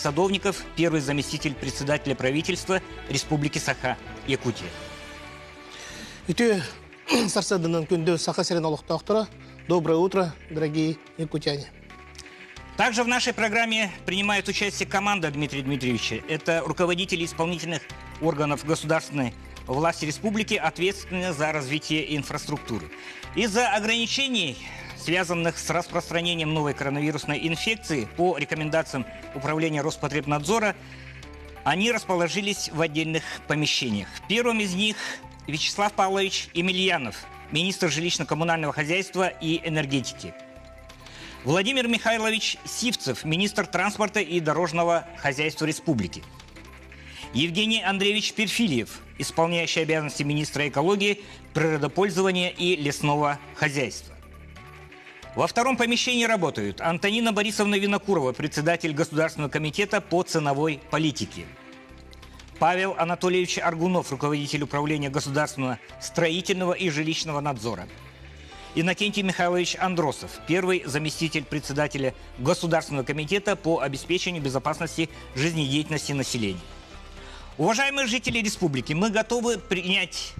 Садовников, первый заместитель председателя правительства Республики Саха, Якутия. Үтүө сарсыарданан күндү Саха сирин олохтоохторо. Доброе утро, дорогие якутяне. Также в нашей программе принимает участие команда Дмитрия Дмитриевича. Это руководители исполнительных органов государственной власти республики, ответственные за развитие инфраструктуры. Из-за ограничений, связанных с распространением новой коронавирусной инфекции, по рекомендациям Управления Роспотребнадзора, они расположились в отдельных помещениях. Первым из них Вячеслав Павлович Емельянов, министр жилищно-коммунального хозяйства и энергетики. Владимир Михайлович Сивцев, министр транспорта и дорожного хозяйства республики. Евгений Андреевич Перфильев, исполняющий обязанности министра экологии, природопользования и лесного хозяйства. Во втором помещении работают Антонина Борисовна Винокурова, председатель Государственного комитета по ценовой политике. Павел Анатольевич Аргунов, руководитель управления государственного строительного и жилищного надзора. Иннокентий Михайлович Андросов, первый заместитель председателя Государственного комитета по обеспечению безопасности жизнедеятельности населения. Уважаемые жители республики, мы готовы принять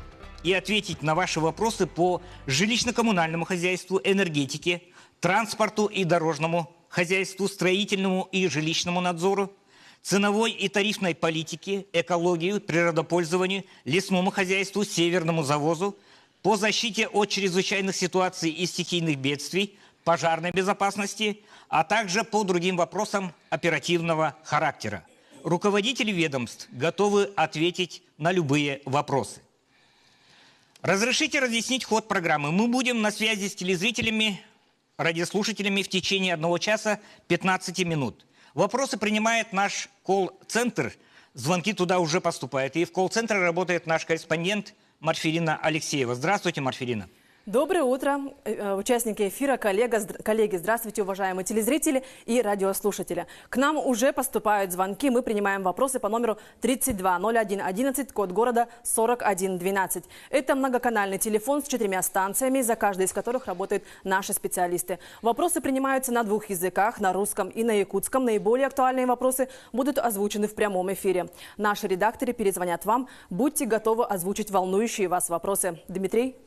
и ответить на ваши вопросы по жилищно-коммунальному хозяйству, энергетике, транспорту и дорожному хозяйству, строительному и жилищному надзору, ценовой и тарифной политике, экологию, природопользованию, лесному хозяйству, северному завозу, по защите от чрезвычайных ситуаций и стихийных бедствий, пожарной безопасности, а также по другим вопросам оперативного характера. Руководители ведомств готовы ответить на любые вопросы. Разрешите разъяснить ход программы. Мы будем на связи с телезрителями, радиослушателями в течение 1 часа 15 минут. Вопросы принимает наш колл-центр. Звонки туда уже поступают. И в колл-центре работает наш корреспондент Марфирина Алексеева. Здравствуйте, Марфирина. Доброе утро, участники эфира, коллеги, здравствуйте, уважаемые телезрители и радиослушатели. К нам уже поступают звонки, мы принимаем вопросы по номеру 32 01 11, код города 41 12. Это многоканальный телефон с 4 станциями, за каждой из которых работают наши специалисты. Вопросы принимаются на 2 языках, на русском и на якутском. Наиболее актуальные вопросы будут озвучены в прямом эфире. Наши редакторы перезвонят вам. Будьте готовы озвучить волнующие вас вопросы. Дмитрий?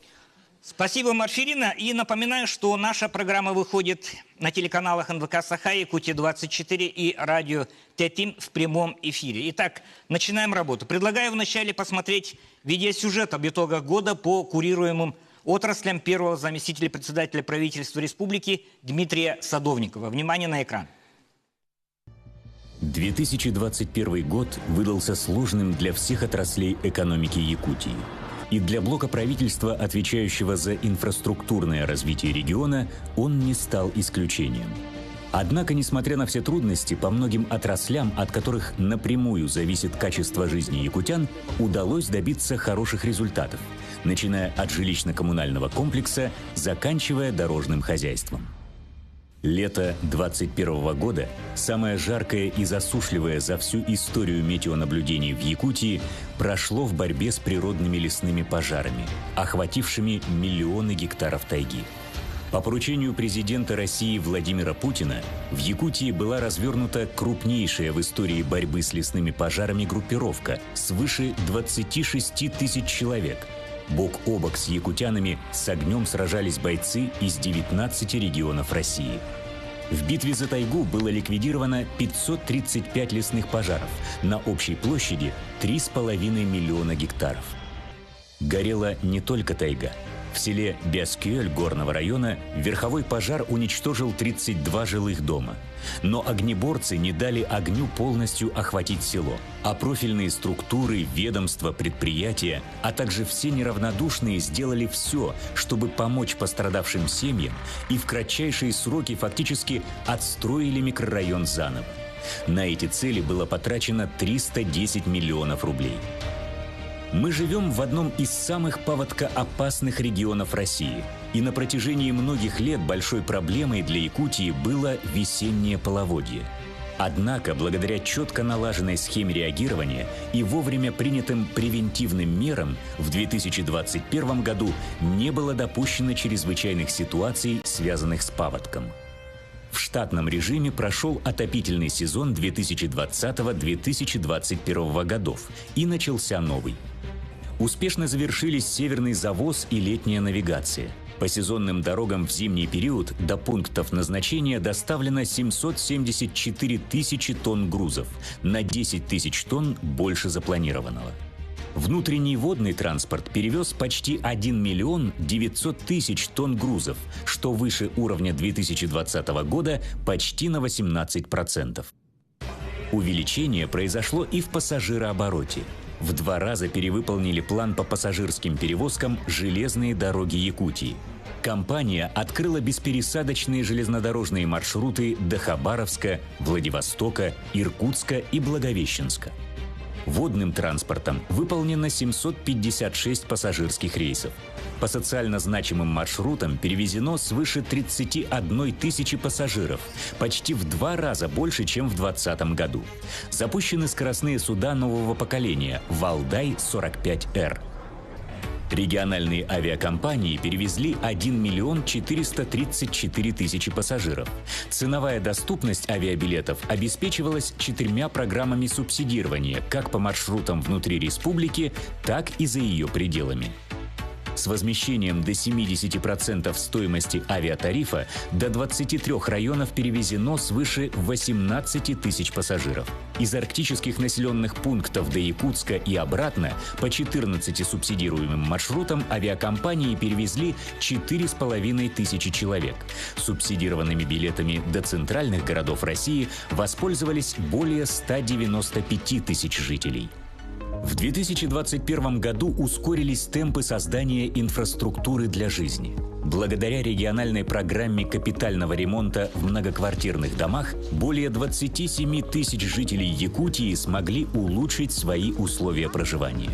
Спасибо, Марфирина. И напоминаю, что наша программа выходит на телеканалах НВК Саха, Якутия-24 и радио Тетим в прямом эфире. Итак, начинаем работу. Предлагаю вначале посмотреть видеосюжет об итогах года по курируемым отраслям первого заместителя председателя правительства республики Дмитрия Садовникова. Внимание на экран. 2021 год выдался сложным для всех отраслей экономики Якутии. И для блока правительства, отвечающего за инфраструктурное развитие региона, он не стал исключением. Однако, несмотря на все трудности, по многим отраслям, от которых напрямую зависит качество жизни якутян, удалось добиться хороших результатов, начиная от жилищно-коммунального комплекса, заканчивая дорожным хозяйством. Лето 2021 года, самое жаркое и засушливое за всю историю метеонаблюдений в Якутии, прошло в борьбе с природными лесными пожарами, охватившими миллионы гектаров тайги. По поручению президента России Владимира Путина в Якутии была развернута крупнейшая в истории борьбы с лесными пожарами группировка свыше 26 тысяч человек. Бок о бок с якутянами с огнем сражались бойцы из 19 регионов России. В битве за тайгу было ликвидировано 535 лесных пожаров на общей площади 3,5 миллиона гектаров. Горела не только тайга. В селе Бяскюэль горного района верховой пожар уничтожил 32 жилых дома. Но огнеборцы не дали огню полностью охватить село. А профильные структуры, ведомства, предприятия, а также все неравнодушные сделали все, чтобы помочь пострадавшим семьям и в кратчайшие сроки фактически отстроили микрорайон заново. На эти цели было потрачено 310 миллионов рублей. Мы живем в одном из самых паводкоопасных регионов России. И на протяжении многих лет большой проблемой для Якутии было весеннее половодье. Однако, благодаря четко налаженной схеме реагирования и вовремя принятым превентивным мерам, в 2021 году не было допущено чрезвычайных ситуаций, связанных с паводком. В штатном режиме прошел отопительный сезон 2020-2021 годов и начался новый. Успешно завершились северный завоз и летняя навигация. По сезонным дорогам в зимний период до пунктов назначения доставлено 774 тысячи тонн грузов, на 10 тысяч тонн больше запланированного. Внутренний водный транспорт перевез почти 1 миллион 900 тысяч тонн грузов, что выше уровня 2020 года почти на 18%. Увеличение произошло и в пассажирообороте. В два раза перевыполнили план по пассажирским перевозкам железные дороги Якутии. Компания открыла беспересадочные железнодорожные маршруты до Хабаровска, Владивостока, Иркутска и Благовещенска. Водным транспортом выполнено 756 пассажирских рейсов. По социально значимым маршрутам перевезено свыше 31 тысячи пассажиров, почти в два раза больше, чем в 2020 году. Запущены скоростные суда нового поколения «Валдай-45Р». Региональные авиакомпании перевезли 1 миллион 434 тысячи пассажиров. Ценовая доступность авиабилетов обеспечивалась четырьмя программами субсидирования как по маршрутам внутри республики, так и за ее пределами. С возмещением до 70% стоимости авиатарифа до 23 районов перевезено свыше 18 тысяч пассажиров. Из арктических населенных пунктов до Якутска и обратно по 14 субсидируемым маршрутам авиакомпании перевезли 4,5 тысячи человек. Субсидированными билетами до центральных городов России воспользовались более 195 тысяч жителей. В 2021 году ускорились темпы создания инфраструктуры для жизни. Благодаря региональной программе капитального ремонта в многоквартирных домах более 27 тысяч жителей Якутии смогли улучшить свои условия проживания.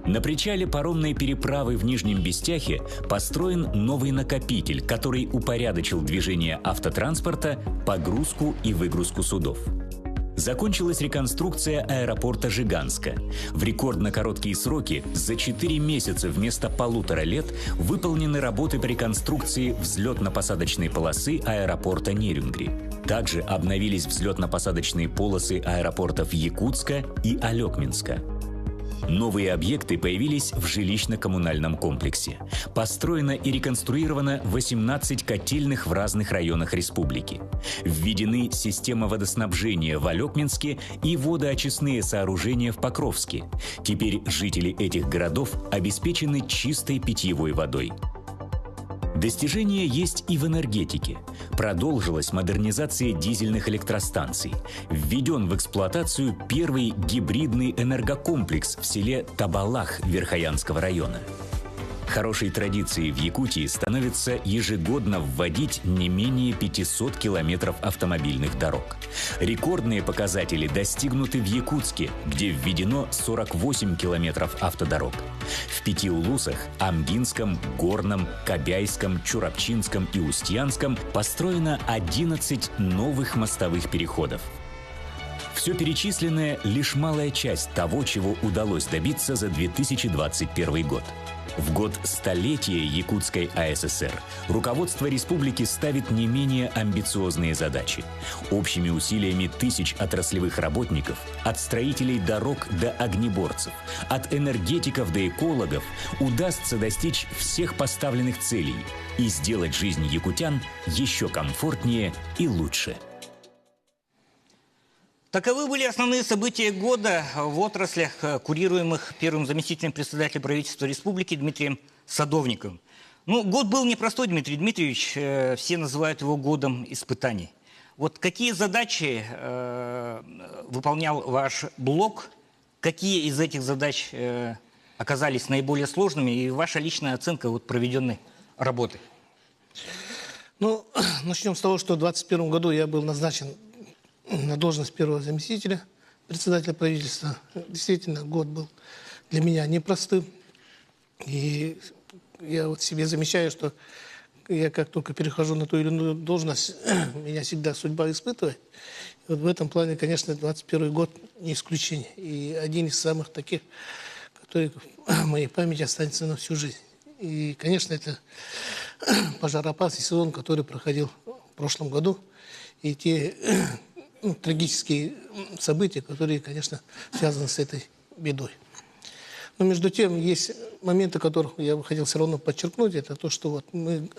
На причале паромной переправы в Нижнем Бестяхе построен новый накопитель, который упорядочил движение автотранспорта, погрузку и выгрузку судов. Закончилась реконструкция аэропорта Жиганска. В рекордно короткие сроки, за 4 месяца вместо полутора лет, выполнены работы по реконструкции взлетно-посадочной полосы аэропорта Нерюнгри. Также обновились взлетно-посадочные полосы аэропортов Якутска и Олекминска. Новые объекты появились в жилищно-коммунальном комплексе. Построено и реконструировано 18 котельных в разных районах республики. Введены система водоснабжения в Олекминске и водоочистные сооружения в Покровске. Теперь жители этих городов обеспечены чистой питьевой водой. Достижения есть и в энергетике. Продолжилась модернизация дизельных электростанций. Введен в эксплуатацию первый гибридный энергокомплекс в селе Табалах Верхоянского района. Хорошей традицией в Якутии становится ежегодно вводить не менее 500 километров автомобильных дорог. Рекордные показатели достигнуты в Якутске, где введено 48 километров автодорог. В пяти улусах – Амгинском, Горном, Кобяйском, Чурапчинском и Устьянском – построено 11 новых мостовых переходов. Все перечисленное – лишь малая часть того, чего удалось добиться за 2021 год. В год столетия Якутской АССР руководство республики ставит не менее амбициозные задачи. Общими усилиями тысяч отраслевых работников, от строителей дорог до огнеборцев, от энергетиков до экологов, удастся достичь всех поставленных целей и сделать жизнь якутян еще комфортнее и лучше. Таковы были основные события года в отраслях, курируемых первым заместителем председателя правительства республики Дмитрием Садовниковым. Ну, год был непростой, Дмитрий Дмитриевич. Все называют его годом испытаний. Вот какие задачи выполнял ваш блок? Какие из этих задач оказались наиболее сложными? И ваша личная оценка вот проведенной работы? Ну, начнем с того, что в 2021 году я был назначен на должность первого заместителя председателя правительства. Действительно, год был для меня непростым. И я вот себе замечаю, что я как только перехожу на ту или иную должность, меня всегда судьба испытывает. И вот в этом плане, конечно, 21 год не исключение. И один из самых таких, который в моей памяти останется на всю жизнь. И, конечно, это пожароопасный сезон, который проходил прошлом году, и те, ну, трагические события, которые, конечно, связаны с этой бедой. Но между тем есть моменты, которых я бы хотел все равно подчеркнуть. Это то, что вот мы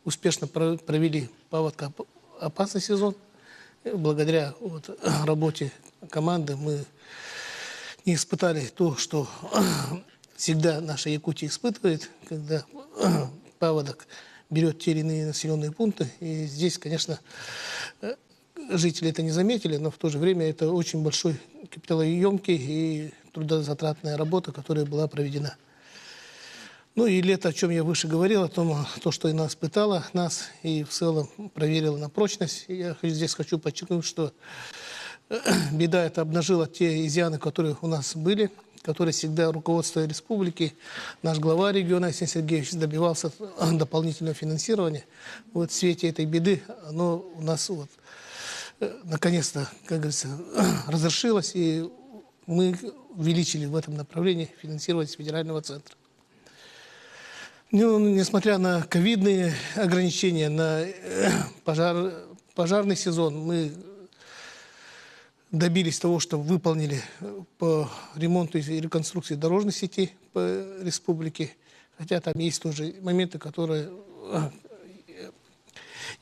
успешно провели паводкоопасный сезон. Благодаря вот работе команды мы не испытали то, что всегда наша Якутия испытывает, когда паводок берет те или иные населенные пункты. И здесь, конечно, жители это не заметили, но в то же время это очень большой капиталоемкий и трудозатратная работа, которая была проведена. Ну и лето, о чем я выше говорил, о том, то, что и нас пытало нас и в целом проверило на прочность. Я здесь хочу подчеркнуть, что беда эта обнажила те изъяны, которые у нас были, которые всегда руководство республики, наш глава региона Айсен Сергеевич добивался дополнительного финансирования. Вот в свете этой беды оно у нас вот наконец-то, как говорится, разрешилось, и мы увеличили в этом направлении финансирование с федерального центра. Ну, несмотря на ковидные ограничения, на пожарный сезон, мы добились того, что выполнили по ремонту и реконструкции дорожной сети по республике. Хотя там есть тоже моменты, которые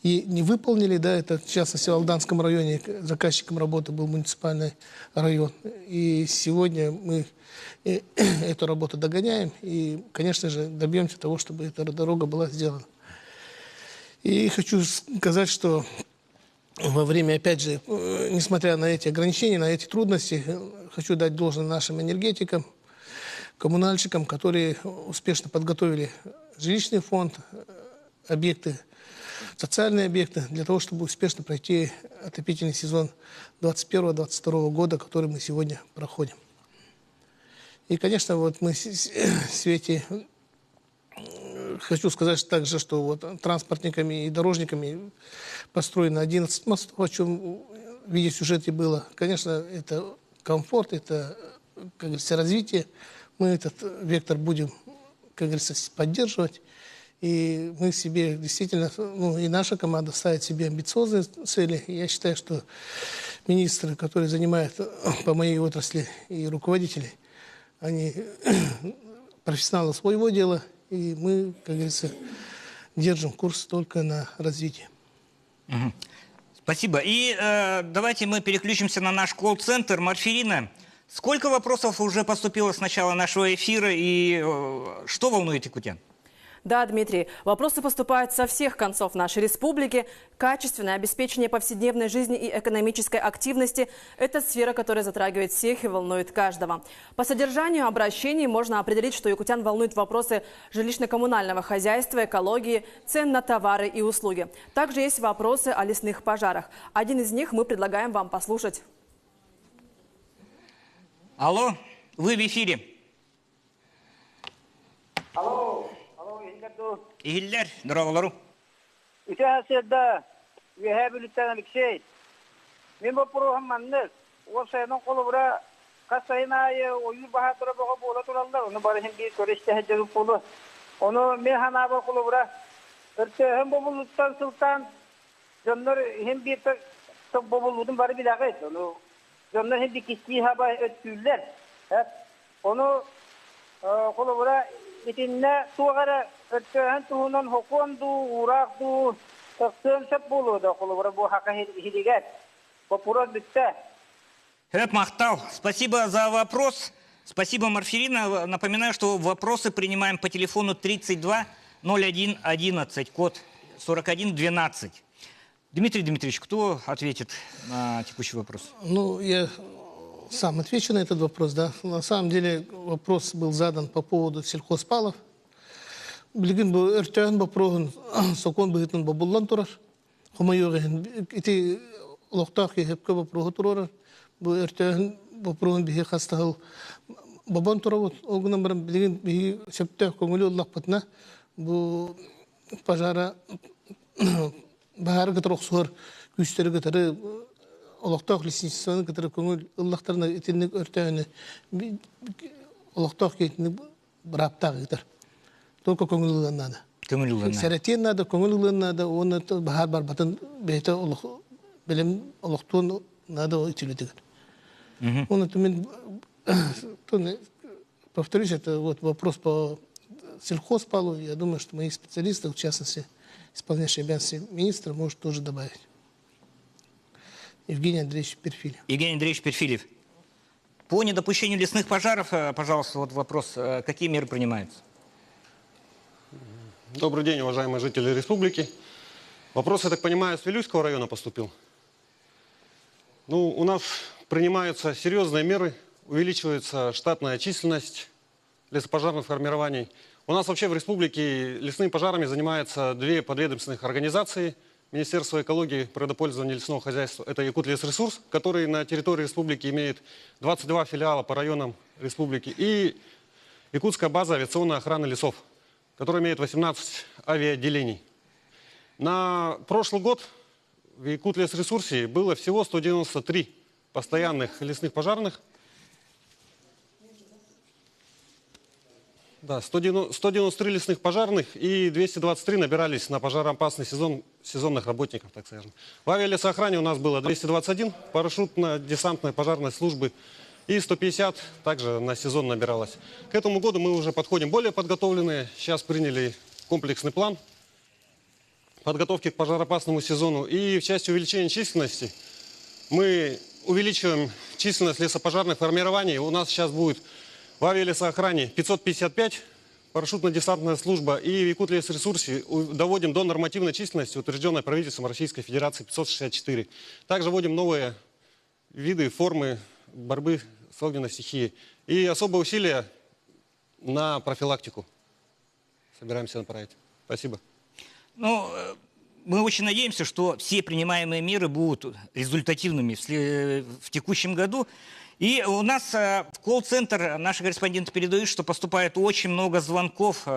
и не выполнили, да, это в частности в Алданском районе заказчиком работы был муниципальный район. И сегодня мы эту работу догоняем и, конечно же, добьемся того, чтобы эта дорога была сделана. И хочу сказать, что во время, опять же, несмотря на эти ограничения, на эти трудности, хочу дать должное нашим энергетикам, коммунальщикам, которые успешно подготовили жилищный фонд, объекты, социальные объекты, для того, чтобы успешно пройти отопительный сезон 2021-2022 года, который мы сегодня проходим. И, конечно, вот мы в свете хочу сказать также, что вот транспортниками и дорожниками построено 11 мостов, о чем в видеосюжете было. Конечно, это комфорт, это, как говорится, развитие. Мы этот вектор будем, как говорится, поддерживать. И мы себе действительно, ну и наша команда ставит себе амбициозные цели. И я считаю, что министры, которые занимают по моей отрасли и руководители, они профессионалы своего дела, и мы, как говорится, держим курс только на развитие. Угу. Спасибо. И давайте мы переключимся на наш колл-центр. Марферина, сколько вопросов уже поступило с начала нашего эфира и что волнует якутян? Да, Дмитрий, вопросы поступают со всех концов нашей республики. Качественное обеспечение повседневной жизни и экономической активности – это сфера, которая затрагивает всех и волнует каждого. По содержанию обращений можно определить, что якутян волнуют вопросы жилищно-коммунального хозяйства, экологии, цен на товары и услуги. Также есть вопросы о лесных пожарах. Один из них мы предлагаем вам послушать. Алло, вы в эфире. Алло. Иһиллэр, дорооболоруҥ. Үтүө сарсыарда, Үөһээ Бүлүүттэн Алексей. Мин боппуруоһум маннык. Уопсайынан холобура хас сайын аайы ойуур баһаардара бөҕө буола тураллар. Ону бары иһин биир көрө-истэ сылдьабыт буолуо. Ону мин санаабар холобура өртөөһүн бобуллуттан сылтаан дьоннор иһин биир бобуллуутун бары билэҕит. Ону дьоннор иһин кистии хаба өттүүллэр. Ону холобура итиннэ туох эрэ өртөөһүн туһунан сокуон дуу, уураах дуу тахсыан сөп буолуо да, холобура бу Саха сиригэр. Вопрос бүттэ. Сөп, махтал. Спасибо за вопрос. Спасибо, Марферина. Напоминаю, что вопросы принимаем по телефону 32 01 11, код 41 12. Дмитрий Дмитриевич, кто ответит на текущий вопрос? Ну, я сам отвечу на этот вопрос, да. На самом деле вопрос был задан по поводу сельхозпалов. Билигин бу өртөөһүн боппуруоһун сокуон быһыытынан бобуллан турар. Хомойуох иһин ити олохтоох киһи сөпкө боппуруоһу туруорар. Бу өртөөһүн боппуруоһун биһи хас да сыл бобон турабыт. Ол гынан баран билигин биһи сөптөөх көҥүлү ыллахпытына бу пожара баһаары кытары охсуһар күүстэри кытары олохтоох лесничествоны кытары көҥүл ыллахтарына итинник өртөөһүнү олохтоох киһитини бырааптаах ыытар. Только көҥүл ылыан наада. Көҥүл ылыан наада. Сэрэтиэн наада, көҥүл ылыан наада, уонна баһаар барбатын бэйэтэ олох бэлэм олохтуон наада ол итилитигэр. Уонна мин повторюсь, это вот вопрос по сельхозпалу. Я думаю, что мои специалисты, в частности, исполняющий обязанности министра, может тоже добавить. Евгений Андреевич Перфильев. Евгений Андреевич Перфильев. По недопущению лесных пожаров, пожалуйста, вот вопрос, какие меры принимаются? Добрый день, уважаемые жители республики. Вопрос, я так понимаю, с Вилюйского района поступил. Ну, у нас принимаются серьезные меры, увеличивается штатная численность лесопожарных формирований. У нас вообще в республике лесными пожарами занимаются две подведомственных организации. Министерство экологии, природопользования и лесного хозяйства – это Якутлесресурс, который на территории республики имеет 22 филиала по районам республики, и Якутская база авиационной охраны лесов, которая имеет 18 авиаотделений. На прошлый год в Якутлесресурсе было всего 193 постоянных лесных пожарных. Да, 193 лесных пожарных и 223 набирались на пожароопасный сезон сезонных работников, так скажем. В авиалесоохране у нас было 221 парашютно-десантной пожарной службы и 150 также на сезон набиралось. К этому году мы уже подходим более подготовленные. Сейчас приняли комплексный план подготовки к пожароопасному сезону. И в части увеличения численности мы увеличиваем численность лесопожарных формирований. У нас сейчас будет в авиалесоохране 555, парашютно-десантная служба и в Якутлесресурсе доводим до нормативной численности, утвержденной правительством Российской Федерации, 564. Также вводим новые виды, формы борьбы с огненной стихией. И особые усилия на профилактику собираемся направить. Спасибо. Ну, мы очень надеемся, что все принимаемые меры будут результативными в текущем году. И у нас в колл-центр наши корреспонденты передают, что поступает очень много звонков.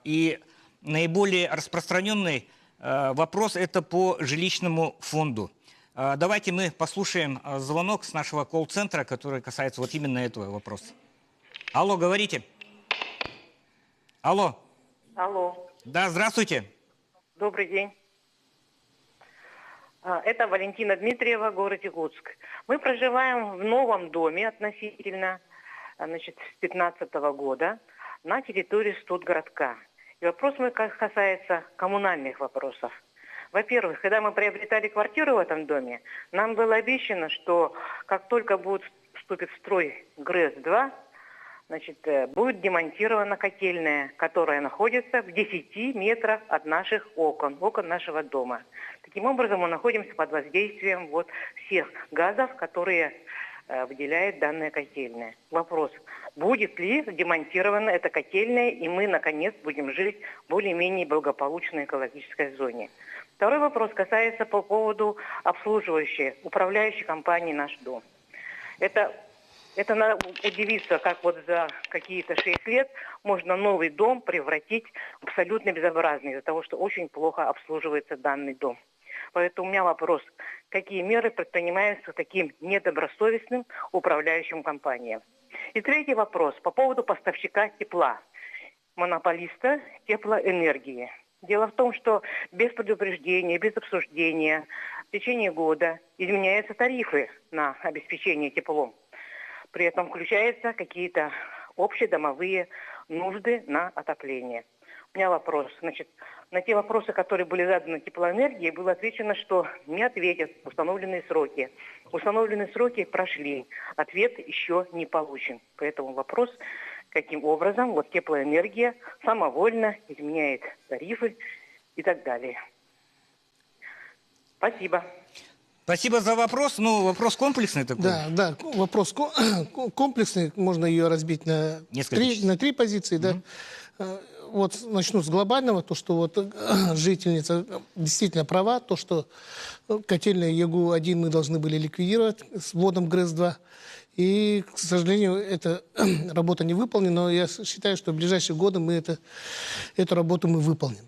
И наиболее распространенный вопрос это по жилищному фонду. Давайте мы послушаем звонок с нашего колл-центра, который касается вот именно этого вопроса. Алло, говорите. Алло. Алло. Да, здравствуйте. Добрый день. Это Валентина Дмитриева, город Якутск. Мы проживаем в новом доме относительно, значит, с 2015 года на территории студгородка. И вопрос мой касается коммунальных вопросов. Во-первых, когда мы приобретали квартиру в этом доме, нам было обещано, что как только будет вступит в строй ГРЭС-2, значит, будет демонтирована котельная, которая находится в 10 метрах от наших окон, окон нашего дома. Таким образом, мы находимся под воздействием вот всех газов, которые выделяет данная котельная. Вопрос, будет ли демонтирована эта котельная, и мы, наконец, будем жить в более-менее благополучной экологической зоне. Второй вопрос касается по поводу обслуживающей, управляющей компании «Наш дом». Это надо удивиться, как вот за какие-то 6 лет можно новый дом превратить в абсолютно безобразный, из-за того, что очень плохо обслуживается данный дом. Поэтому у меня вопрос, какие меры предпринимаются таким недобросовестным управляющим компаниям? И третий вопрос по поводу поставщика тепла, монополиста теплоэнергии. Дело в том, что без предупреждения, без обсуждения в течение года изменяются тарифы на обеспечение теплом. При этом включаются какие-то общедомовые нужды на отопление. У меня вопрос. Значит, на те вопросы, которые были заданы теплоэнергии, было отвечено, что не ответят в установленные сроки. Установленные сроки прошли, ответ еще не получен. Поэтому вопрос, каким образом вот теплоэнергия самовольно изменяет тарифы и так далее. Спасибо. Спасибо за вопрос. Ну, вопрос комплексный такой. Да, да, вопрос комплексный. Можно ее разбить на три позиции. Да. Вот начну с глобального, то, что вот жительница действительно права, то, что котельная ЯГУ-1 мы должны были ликвидировать с вводом ГРЭС-2. И, к сожалению, эта работа не выполнена, но я считаю, что в ближайшие годы мы эту работу мы выполним.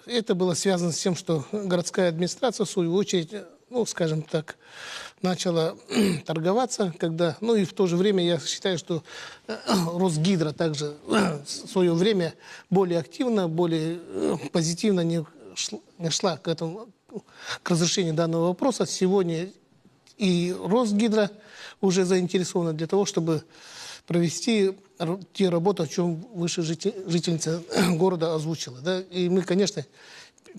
Это было связано с тем, что городская администрация, в свою очередь, ну, скажем так, Начала торговаться, когда, ну и в то же время я считаю, что Росгидро также в свое время более активно, более позитивно не шла к этому, к разрешению данного вопроса. Сегодня и Росгидро уже заинтересована для того, чтобы провести те работы, о чем выше жительница города озвучила. Да? И мы, конечно,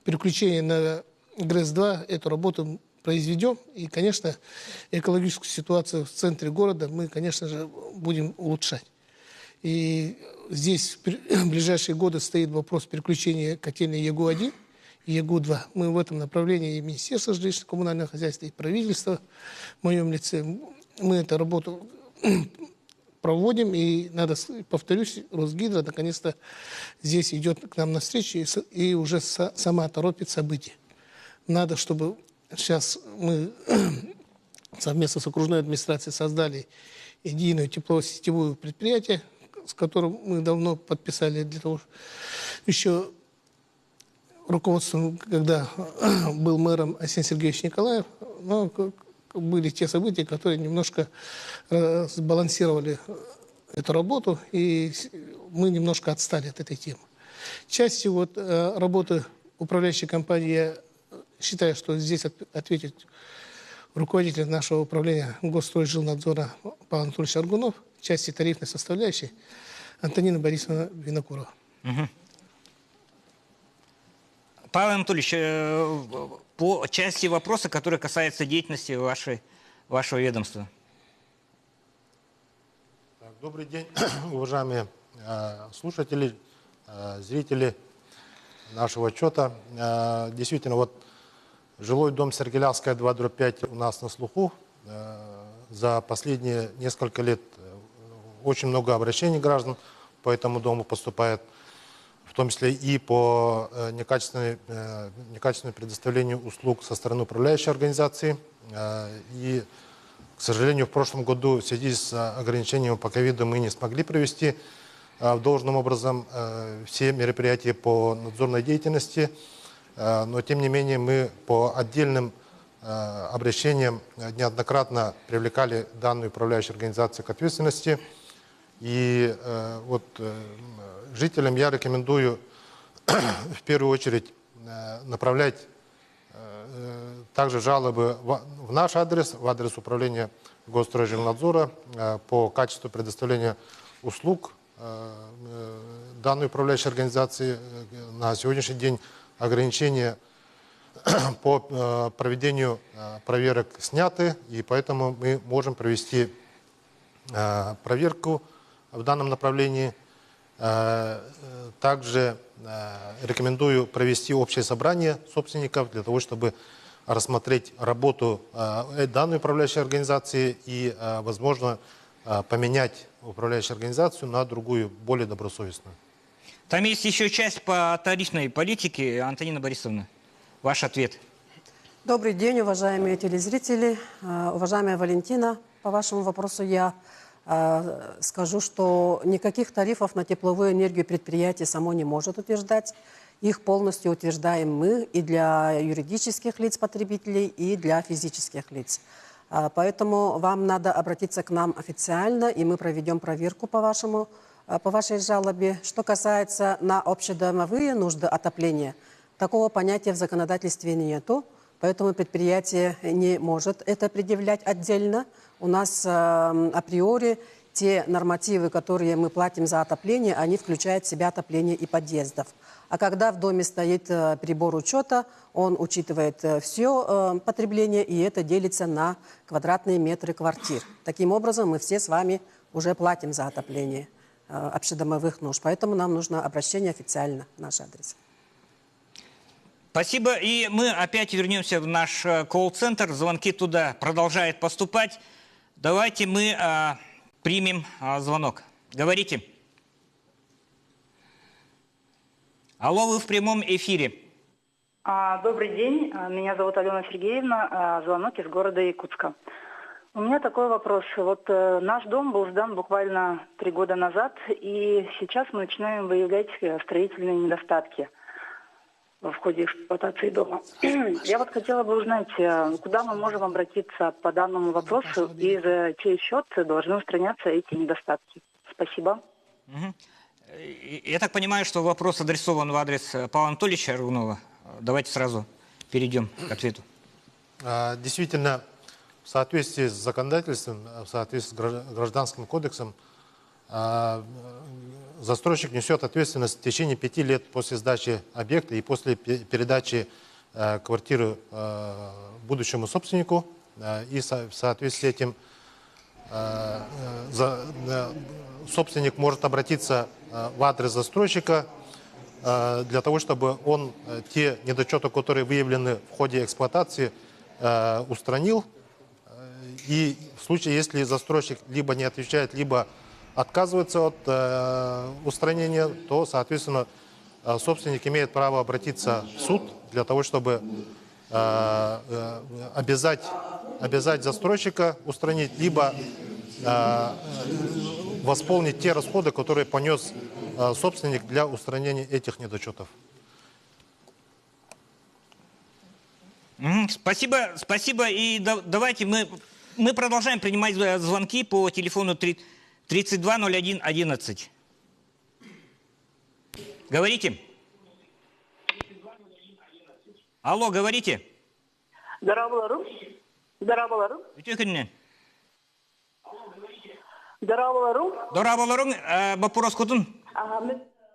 переключение на ГРЭС-2, эту работу произведем. И, конечно, экологическую ситуацию в центре города мы, конечно же, будем улучшать. И здесь в ближайшие годы стоит вопрос переключения котельной ЯГУ-1 и ЯГУ-2. Мы в этом направлении и Министерство жилищно-коммунального хозяйства, и правительство в моем лице, мы эту работу проводим. И надо, повторюсь, Росгидро наконец-то здесь идет к нам навстречу и уже сама торопит события. Надо, чтобы сейчас мы совместно с окружной администрацией создали единое теплосетевое предприятие, с которым мы давно подписали для того, еще руководством, когда был мэром Айсен Сергеевич Николаев, но были те события, которые немножко сбалансировали эту работу, и мы немножко отстали от этой темы. Частью вот работы управляющей компании, я считаю, что здесь ответит руководитель нашего управления Госстройжилнадзора Павел Анатольевич Аргунов, части тарифной составляющей Антонина Борисовна Винокурова. Угу. Павел Анатольевич, по части вопроса, который касается деятельности вашего ведомства. Так, добрый день, уважаемые слушатели, зрители нашего отчета. Действительно, вот жилой дом Сергеляхская 2 5 у нас на слуху. За последние несколько лет очень много обращений граждан по этому дому поступает, в том числе и по некачественному предоставлению услуг со стороны управляющей организации. И, к сожалению, в прошлом году в связи с ограничением по ковиду мы не смогли провести должным образом все мероприятия по надзорной деятельности. Но, тем не менее, мы по отдельным обращениям неоднократно привлекали данную управляющую организацию к ответственности. И вот жителям я рекомендую в первую очередь направлять также жалобы в наш адрес, в адрес управления Госстройжилнадзора по качеству предоставления услуг данной управляющей организации. На сегодняшний день ограничения по проведению проверок сняты, и поэтому мы можем провести проверку в данном направлении. Также рекомендую провести общее собрание собственников для того, чтобы рассмотреть работу данной управляющей организации и, возможно, поменять управляющую организацию на другую, более добросовестную. Там есть еще часть по тарифной политике. Антонина Борисовна, ваш ответ. Добрый день, уважаемые телезрители. Уважаемая Валентина, по вашему вопросу я скажу, что никаких тарифов на тепловую энергию предприятие само не может утверждать. Их полностью утверждаем мы и для юридических лиц потребителей, и для физических лиц. Поэтому вам надо обратиться к нам официально, и мы проведем проверку по вашей жалобе. Что касается на общедомовые нужды отопления, такого понятия в законодательстве нету, поэтому предприятие не может это предъявлять отдельно. У нас априори те нормативы, которые мы платим за отопление, они включают в себя отопление и подъездов. А когда в доме стоит прибор учета, он учитывает все потребление, и это делится на квадратные метры квартир. Таким образом, мы все с вами уже платим за отопление общедомовых нужд. Поэтому нам нужно обращение официально в наш адрес. Спасибо. И мы опять вернемся в наш колл-центр. Звонки туда продолжают поступать. Давайте мы примем звонок. Говорите. Алло, вы в прямом эфире. Добрый день. Меня зовут Алена Сергеевна. Звонок из города Якутска. У меня такой вопрос. Вот наш дом был сдан буквально 3 года назад, и сейчас мы начинаем выявлять строительные недостатки. в ходе эксплуатации дома. Я вот хотела бы узнать, куда мы можем обратиться по данному вопросу и за чей счет должны устраняться эти недостатки. Спасибо. Угу. Я так понимаю, что вопрос адресован в адрес Павла Анатольевича Аргунова. Давайте сразу перейдем к ответу. Действительно, в соответствии с законодательством, в соответствии с Гражданским кодексом, застройщик несет ответственность в течение 5 лет после сдачи объекта и после передачи квартиры будущему собственнику. И в соответствии с этим собственник может обратиться в адрес застройщика для того, чтобы он те недочеты, которые выявлены в ходе эксплуатации, устранил. И в случае, если застройщик либо не отвечает, либо отказывается от устранения, то, соответственно, собственник имеет право обратиться в суд для того, чтобы обязать застройщика устранить, либо восполнить те расходы, которые понес собственник для устранения этих недочетов. Спасибо, спасибо. И давайте мы продолжаем принимать звонки по телефону 3 3201 11. Говорите. Алло, говорите. Дорооболоруҥ. Дорооболоруҥ. Үтүө күнүнэн. Дорооболоруҥ. Дорооболоруҥ, боппуруоскутун.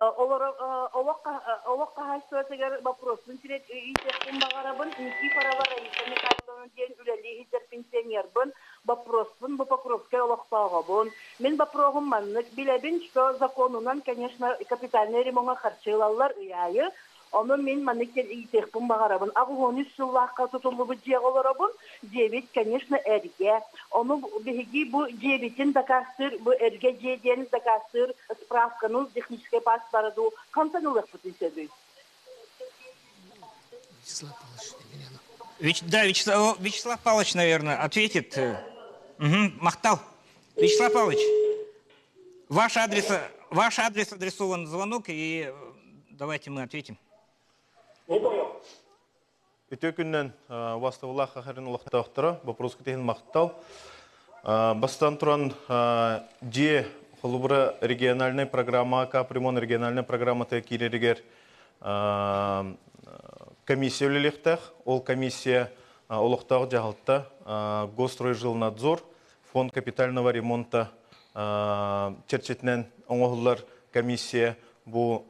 Олох хаһаайыстыбатыгар боппуруоспун ыйытыахпын баҕарабын. Никифорова Раиса Михайловна диэн үлэлии сылдьар пенсионербын. Боппуруоспун бу Покровскай олохтооҕобун. Мин боппуруоһум маннык. Билэбин, что законунан, конечно, капитальный ремоҥҥа харчы ылаллар ый аайы. Ону мин маннык диэн ыйытыахпын баҕарабын. 83 сыллаахха тутуллубут дьиэҕэ олоробун. Дьиэбит, конечно, эргэ. Ону биһиги бу дьиэбитин дакаастыыр, бу эргэ дьиэ диэн дакаастыыр справканы, технический паспорт дуу хантан ылыахпытын сөбүй? Вячеслав Павлович Емельянов. Да, Вячеслав Павлович, наверное, ответит. Угу, Махтал. Вячеслав Павлович, ваш адрес адресован звонок, и давайте мы ответим. Үтүө күнүнэн, убаастабыллаах Саха сирин олохтоохторо, боппуруоскут иһин махтал. Бастатан туран, дьиэ холобура региональная программа, капремонт региональная программата киирэригэр комиссия үлэлиэхтээх. Ол комиссия олохтоох дьаһалта, Госстройжилнадзор, фонд капитального ремонта чэрчитинэн оҥоһуллар комиссия бу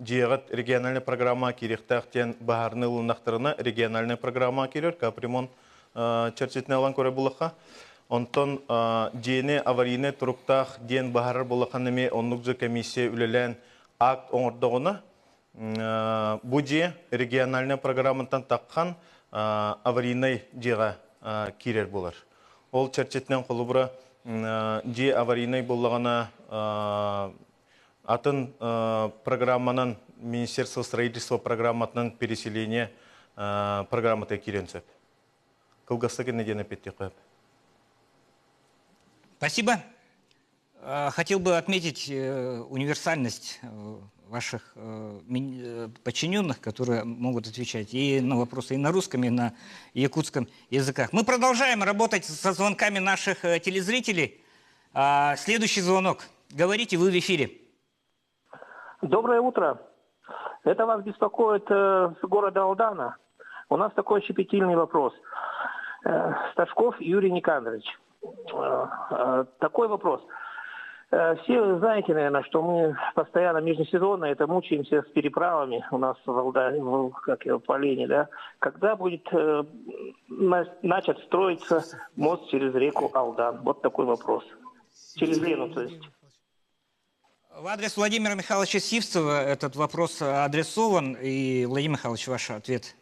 дьиэҕит региональная программа киириэхтээх диэн быһаарыныы ылыннахтарына, региональная программа киирэр, капремонт чэрчитинэн ылан көрөр буоллахха. Онтон дьиэни аварийнай туруктаах диэн быһаарар буоллахха, эмиэ оннук же комиссия үлэлээн акт оҥордоҕуна, бу дьиэ региональная программаттан тахсан аварийнай дьиэҕэ киирэр буолар. Ол чэрчитинэн холобура дьиэ аварийнай буоллаҕына, атын программанан, Министерство строительства программатынан переселение программата киириэн сөп. Кылгастык инньэ диэн эппиэттиэххэ. Спасибо. Хотел бы отметить универсальность ваших подчиненных, которые могут отвечать и на вопросы и на русском, и на якутском языках. Мы продолжаем работать со звонками наших телезрителей. Следующий звонок. Говорите, вы в эфире. Доброе утро. Это вас беспокоит с города Алдана. У нас такой щепетильный вопрос. Сташков Юрий Никандрович. Такой вопрос. Все вы знаете, наверное, что мы постоянно межсезонно это мучаемся с переправами у нас в Алдане, как его, по Лене, да? Когда будет начат строиться мост через реку Алдан? Вот такой вопрос. Через Лену, то есть. В адрес Владимира Михайловича Сивцева этот вопрос адресован. И, Владимир Михайлович, ваш ответ.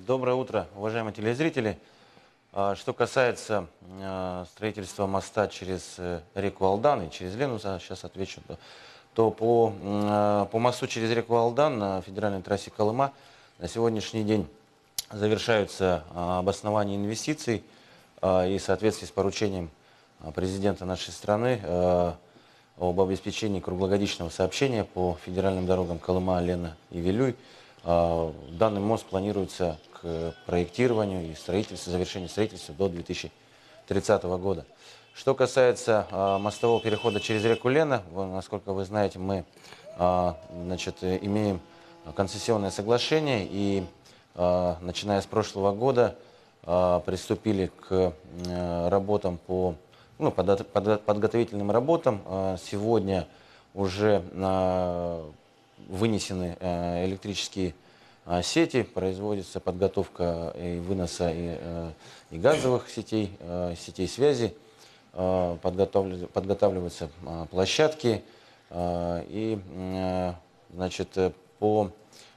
Доброе утро, уважаемые телезрители. Что касается строительства моста через реку Алдан и через Лену, сейчас отвечу, то по мосту через реку Алдан на федеральной трассе Колыма на сегодняшний день завершаются обоснование инвестиций и в соответствии с поручением президента нашей страны. об обеспечении круглогодичного сообщения по федеральным дорогам Колыма, Лена и Вилюй. Данный мост планируется к проектированию и строительству, завершению строительства до 2030 года. Что касается мостового перехода через реку Лена, насколько вы знаете, мы значит, имеем концессионное соглашение и, начиная с прошлого года, приступили к работам по, ну, подготовительным работам. Сегодня уже вынесены электрические сети, производится подготовка и выноса и газовых сетей, сетей связи, подготавливаются площадки и, значит, по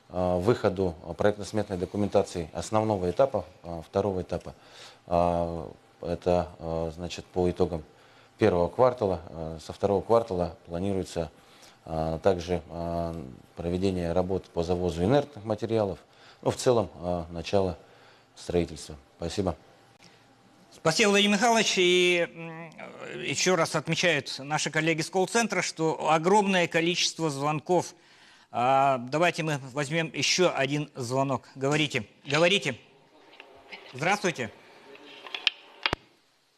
выходу проектно-сметной документации основного этапа, второго этапа, это, значит, по итогам первого квартала, со второго квартала планируется также проведение работ по завозу инертных материалов, ну, в целом, начало строительства. Спасибо. Спасибо, Владимир Михайлович. И еще раз отмечают наши коллеги с колл-центра, что огромное количество звонков. Давайте мы возьмем еще один звонок. Говорите. Говорите. Здравствуйте.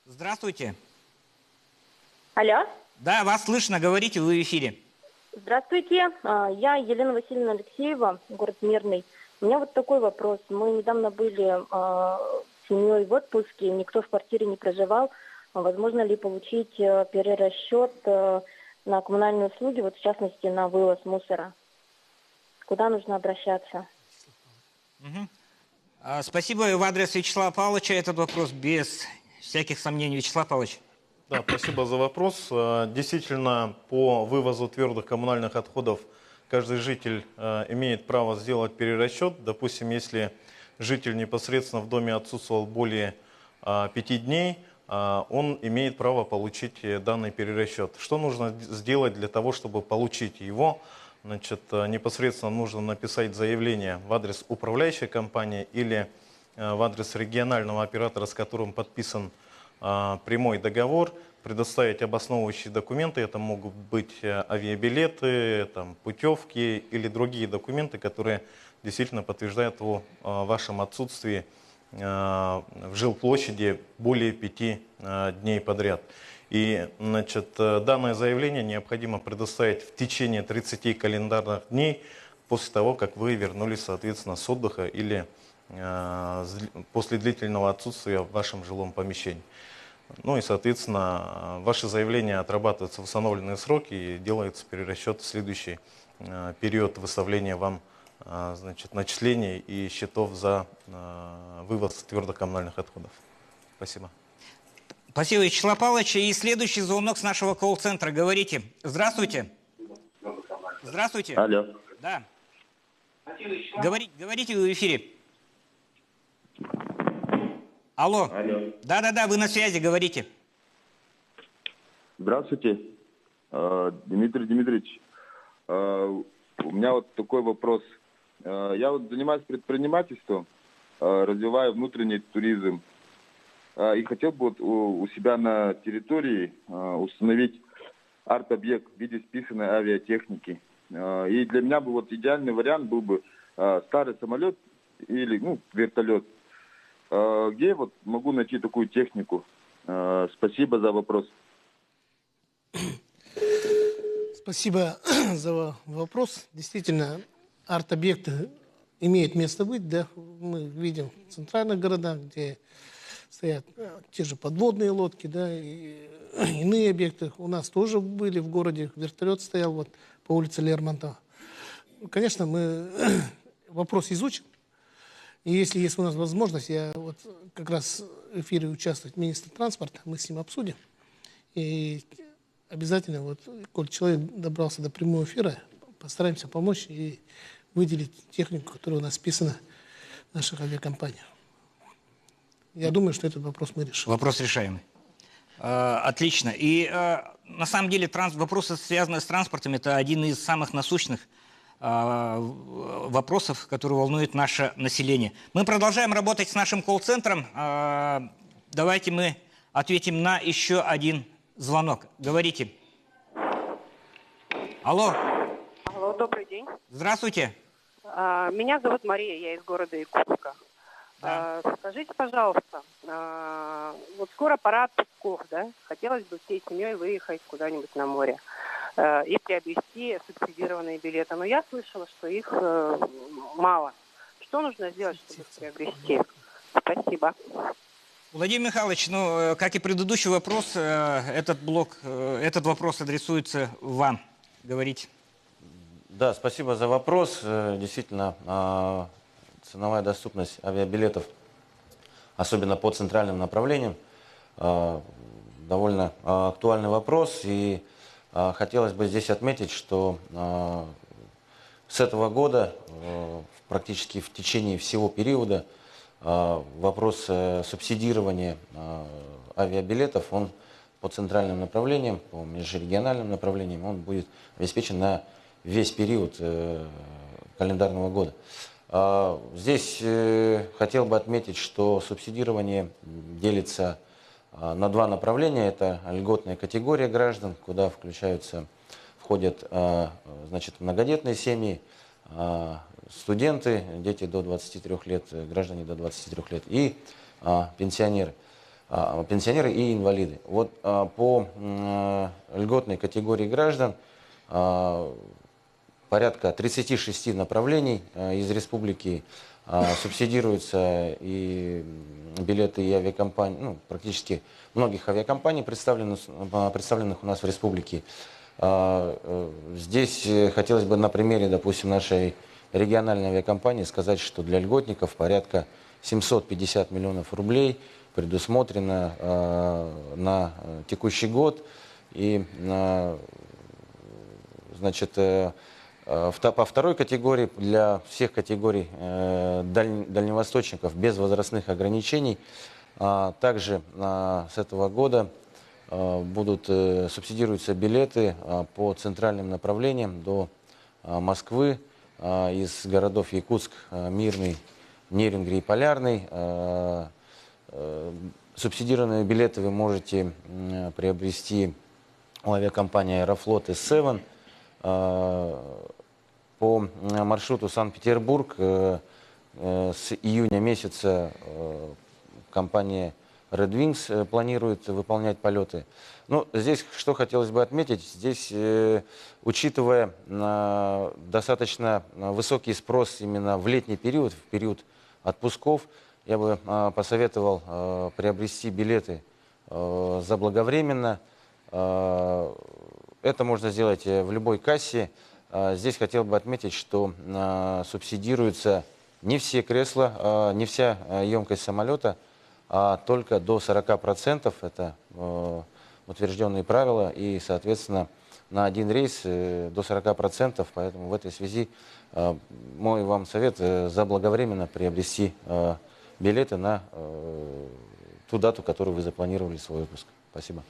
Здравствуйте. Алло. Да, вас слышно. Говорите, вы в эфире. Здравствуйте. Я Елена Васильевна Алексеева, город Мирный. У меня вот такой вопрос. Мы недавно были с семьей в отпуске, никто в квартире не проживал. Возможно ли получить перерасчет на коммунальные услуги, вот в частности на вывоз мусора? Куда нужно обращаться? Угу. Спасибо. В адрес Вячеслава Павловича этот вопрос без всяких сомнений. Вячеслав Павлович. Да, спасибо за вопрос. Действительно, по вывозу твердых коммунальных отходов каждый житель имеет право сделать перерасчет. Допустим, если житель непосредственно в доме отсутствовал более 5 дней, он имеет право получить данный перерасчет. Что нужно сделать для того, чтобы получить его? Значит, непосредственно нужно написать заявление в адрес управляющей компании или в адрес регионального оператора, с которым подписан прямой договор, предоставить обосновывающие документы. Это могут быть авиабилеты, там, путевки или другие документы, которые действительно подтверждают о вашем отсутствии в жилплощади более 5 дней подряд. И, значит, данное заявление необходимо предоставить в течение 30 календарных дней после того, как вы вернулись, соответственно, с отдыха или после длительного отсутствия в вашем жилом помещении. Ну и, соответственно, ваше заявление отрабатывается в установленные сроки и делается перерасчет в следующий период выставления вам, значит, начислений и счетов за вывоз твердых коммунальных отходов. Спасибо. Спасибо, Вячеслав Павлович. И следующий звонок с нашего колл-центра. Говорите. Здравствуйте. Здравствуйте. Алло. Да. Говорите, вы в эфире. Алло. Алло. Да-да-да, вы на связи, говорите. Здравствуйте, Дмитрий Дмитриевич. У меня вот такой вопрос. Я вот занимаюсь предпринимательством, развиваю внутренний туризм. И хотел бы вот у себя на территории установить арт-объект в виде списанной авиатехники. И для меня бы вот идеальный вариант был бы старый самолет или, ну, вертолет. Где я вот могу найти такую технику? Спасибо за вопрос. Спасибо за вопрос. Действительно, арт-объекты имеют место быть. Да? Мы видим в центральных городах, где стоят те же подводные лодки, да, и иные объекты. У нас тоже были в городе, вертолет стоял вот по улице Лермонтова. Конечно, мы вопрос изучим. И если есть у нас возможность, я вот как раз в эфире участвует министр транспорта, мы с ним обсудим. И обязательно, вот, коль человек добрался до прямого эфира, постараемся помочь и выделить технику, которая у нас списана в наших авиакомпаниях. Я думаю, что этот вопрос мы решим. Вопрос решаемый. Отлично. И на самом деле вопросы, связанные с транспортом, это один из самых насущных вопросов, которые волнуют наше население. Мы продолжаем работать с нашим колл-центром. Давайте мы ответим на еще один звонок. Говорите. Алло. Алло, добрый день. Здравствуйте. Меня зовут Мария, я из города Якутска. Да. Скажите, пожалуйста, вот скоро пора отпусков, да? Хотелось бы всей семьей выехать куда-нибудь на море и приобрести субсидированные билеты. Но я слышала, что их э, мало. Что нужно сделать, чтобы их приобрести? Спасибо. Владимир Михайлович, ну, как и предыдущий вопрос, этот блок, этот вопрос адресуется вам. Говорите. Да, спасибо за вопрос. Действительно, ценовая доступность авиабилетов, особенно по центральным направлениям, довольно актуальный вопрос. И хотелось бы здесь отметить, что с этого года, практически в течение всего периода, вопрос субсидирования авиабилетов, он по центральным направлениям, по межрегиональным направлениям, он будет обеспечен на весь период календарного года. Здесь хотел бы отметить, что субсидирование делится на два направления. Это льготная категория граждан, куда включаются, входят значит, многодетные семьи, студенты, дети до 23 лет, граждане до 23 лет и пенсионеры. Пенсионеры и инвалиды. Вот по льготной категории граждан порядка 36 направлений из республики субсидируются и билеты и авиакомпаний, ну, практически многих авиакомпаний, представленных, представленных у нас в республике. Здесь хотелось бы на примере, допустим, нашей региональной авиакомпании сказать, что для льготников порядка 750 миллионов рублей предусмотрено на текущий год. И, значит, по второй категории, для всех категорий дальневосточников без возрастных ограничений, также с этого года будут субсидируются билеты по центральным направлениям до Москвы из городов Якутск, Мирный, Нерюнгри и Полярный. Субсидированные билеты вы можете приобрести у авиакомпании Аэрофлот S7 по маршруту Санкт-Петербург с июня месяца компания Red Wings планирует выполнять полеты. Ну, здесь что хотелось бы отметить, здесь, учитывая достаточно высокий спрос именно в летний период, в период отпусков, я бы посоветовал приобрести билеты заблаговременно. Это можно сделать в любой кассе. Здесь хотел бы отметить, что субсидируются не все кресла, не вся емкость самолета, а только до 40%. Это утвержденные правила и, соответственно, на один рейс до 40%. Поэтому в этой связи мой вам совет заблаговременно приобрести билеты на ту дату, которую вы запланировали свой выпуск. Спасибо.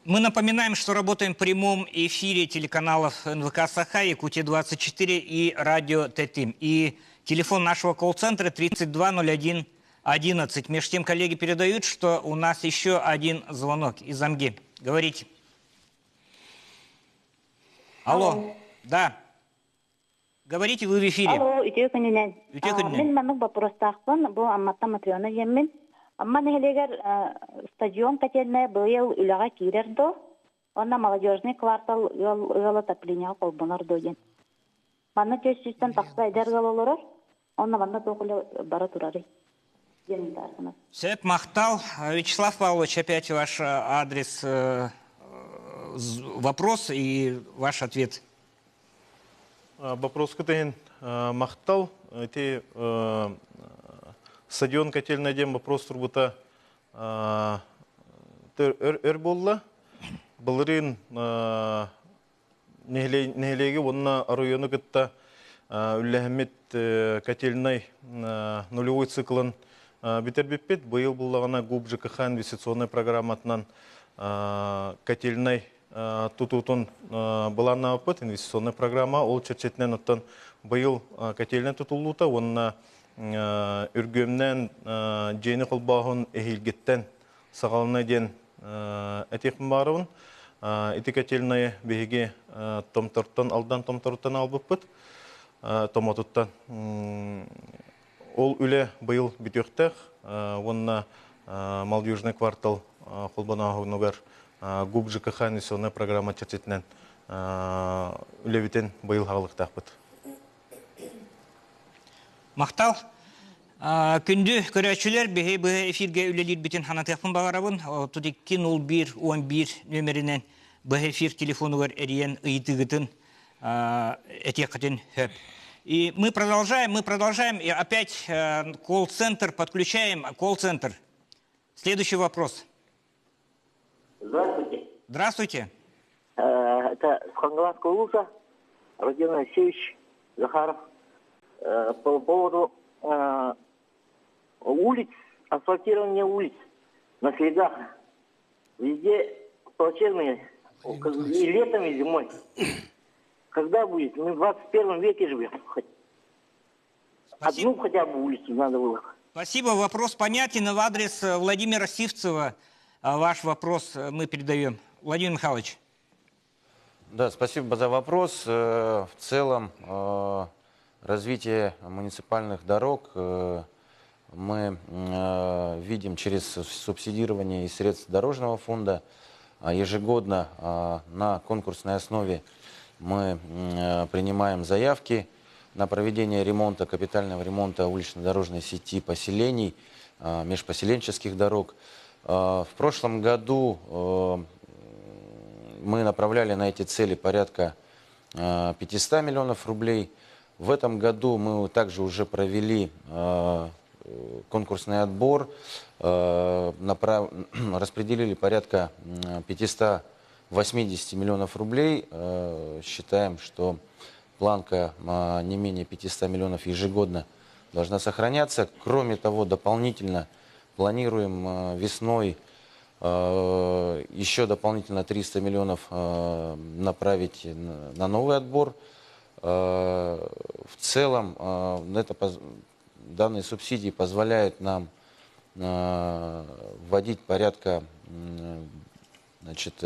Мы напоминаем, что работаем в прямом эфире телеканалов НВК «Саха», Якутия-24 и Радио Тетим. И телефон нашего колл-центра 3201 11. Меж тем коллеги передают, что у нас еще один звонок из Амги. Говорите. Алло. Алло. Да. Говорите, вы в эфире. Алло, үтүө күнүнэн. Үтүө күнүнэн. Мин маннык боппуруостаахпын, бу Амматтан Матрена диэммин. Амма нэһилиэгэр стадион котельная быйыл үлэҕэ киирэр дуо? Уонна молодежный квартал ыал ыал отоплениеҕа холбонор дуо диэн. Манна 400-тэн тахса эдэр ыал олорор. Онно манна туох үлэ бара турарый? Диэн ыйытааргынар. Сөп, махтал. Вячеслав Павлович, опять ваш адрес вопрос и ваш ответ. Боппуруоскут иһин махтал. Ити стадион котельная диэн вопрос турбута өр буолла. Былырыын нэһилиэги уонна оройуону кытта үллэһиммит котельнай нулевой циклын бүтэрбиппит. Быйыл буллаҕына ГУП ЖКХ инвестиционнай программатынан котельнай тутуутун былааннаабыппыт инвестиционная программа ол чэрчитинэн оттон быйыл котельнай тутуллуута уонна үргүөмнээн дьиэни холбооһун эһиилгиттэн саҕалана диэн этиэхпин баарабын. Ити котельнайы биһиги Томтортон, Алдан Томторуттан албыппыт. Томотуттан. Ол үлэ быйыл бүтүөхтээх уонна Молодежный квартал холбонооһунугар ГУП ЖКХ инвестиционная программа чэрчитинэн үлэбитин быйыл хаалыктаахпыт. Махтал. Күндү көрөөччүлэр, биһи быһа эфиргэ үлэлиирбитин санатыахпын баҕарабын. 32 01 11 нөмеринэн быһа эфир телефонугар эрийэн ыйытыгытын этиэххитин сөп. И мы продолжаем, мы продолжаем. И опять колл-центр подключаем. Колл-центр. Следующий вопрос. Здравствуйте. Здравствуйте. Это с Хангаласского улуса, Родион Алексеевич Захаров. По поводу улиц, асфальтирования улиц на следах. Везде плачевные, и летом, и зимой. Когда будет? Мы в 21 веке живем. Хоть одну хотя бы улицу надо было. Спасибо. Вопрос понятен. В адрес Владимира Сивцева ваш вопрос мы передаем. Владимир Михайлович. Да, спасибо за вопрос. В целом развитие муниципальных дорог мы видим через субсидирование из средств дорожного фонда. Ежегодно на конкурсной основе мы принимаем заявки на проведение ремонта, капитального ремонта улично-дорожной сети поселений, межпоселенческих дорог. В прошлом году мы направляли на эти цели порядка 500 миллионов рублей. В этом году мы также уже провели конкурсный отбор, распределили порядка 580 миллионов рублей. Считаем, что планка не менее 500 миллионов ежегодно должна сохраняться. Кроме того, дополнительно планируем весной еще дополнительно 300 миллионов направить на новый отбор. В целом данные субсидии позволяют нам вводить порядка, значит,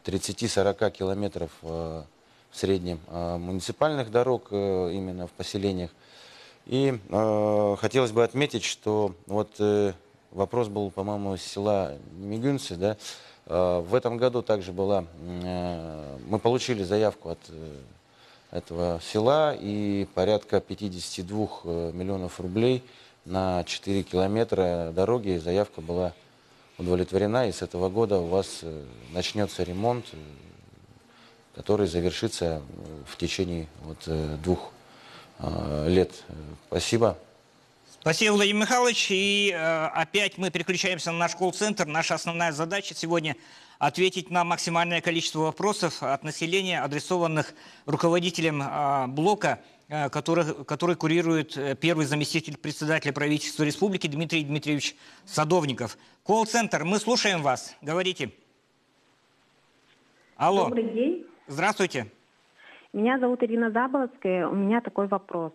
30-40 километров в среднем муниципальных дорог именно в поселениях. И хотелось бы отметить, что вот вопрос был, по-моему, из села Немигунцы, да? В этом году также мы получили заявку от этого села и порядка 52 миллионов рублей на 4 километра дороги. Заявка была удовлетворена, и с этого года у вас начнется ремонт, который завершится в течение вот 2 лет. Спасибо. Спасибо, Владимир Михайлович. И опять мы переключаемся на наш колл-центр. Наша основная задача сегодня ответить на максимальное количество вопросов от населения, адресованных руководителям блока, который курирует первый заместитель председателя правительства республики Дмитрий Дмитриевич Садовников. Колл-центр, мы слушаем вас. Говорите. Алло. Добрый день. Здравствуйте. Меня зовут Ирина Заболоцкая. У меня такой вопрос.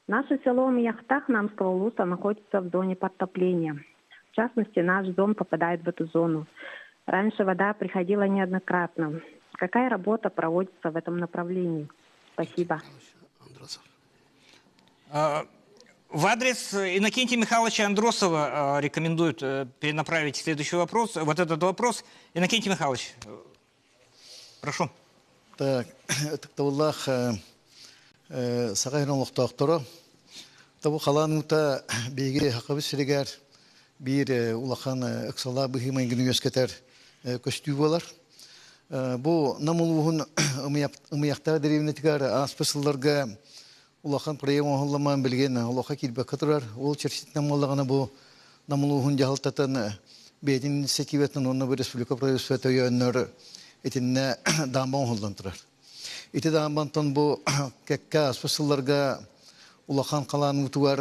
Наше село Мияхтах Намского улуса находится в зоне подтопления. В частности, наш дом попадает в эту зону. Раньше вода приходила неоднократно. Какая работа проводится в этом направлении? Спасибо. В адрес Иннокентия Михайловича Андросова рекомендуют перенаправить следующий вопрос. Вот этот вопрос. Иннокентий Михайлович, прошу. Так, ытыктабыллаах Саха сирин олохтоохторо. Бу халаан уута биһиги Сахабыт сиригэр биир улахан ыксаллаах быһыы-майгыны үөскэтэр көстүү буолар. Бу Нам улууһун Ымыйахтаах дэриэбинэтигэр ааспыт сылларга улахан проект оҥоһуллан билигин олоххо киирбэккэ турар. Ол чэрчитинэн буоллаҕына бу Нам улууһун дьаһалтатын бэйэтин инициативатын уонна бу республика правительствота өйөөннөр итиннэ даамба оҥоһуллан турар. Ити даамбантан бу кэккэ ааспыт сылларга улахан халаан уутугар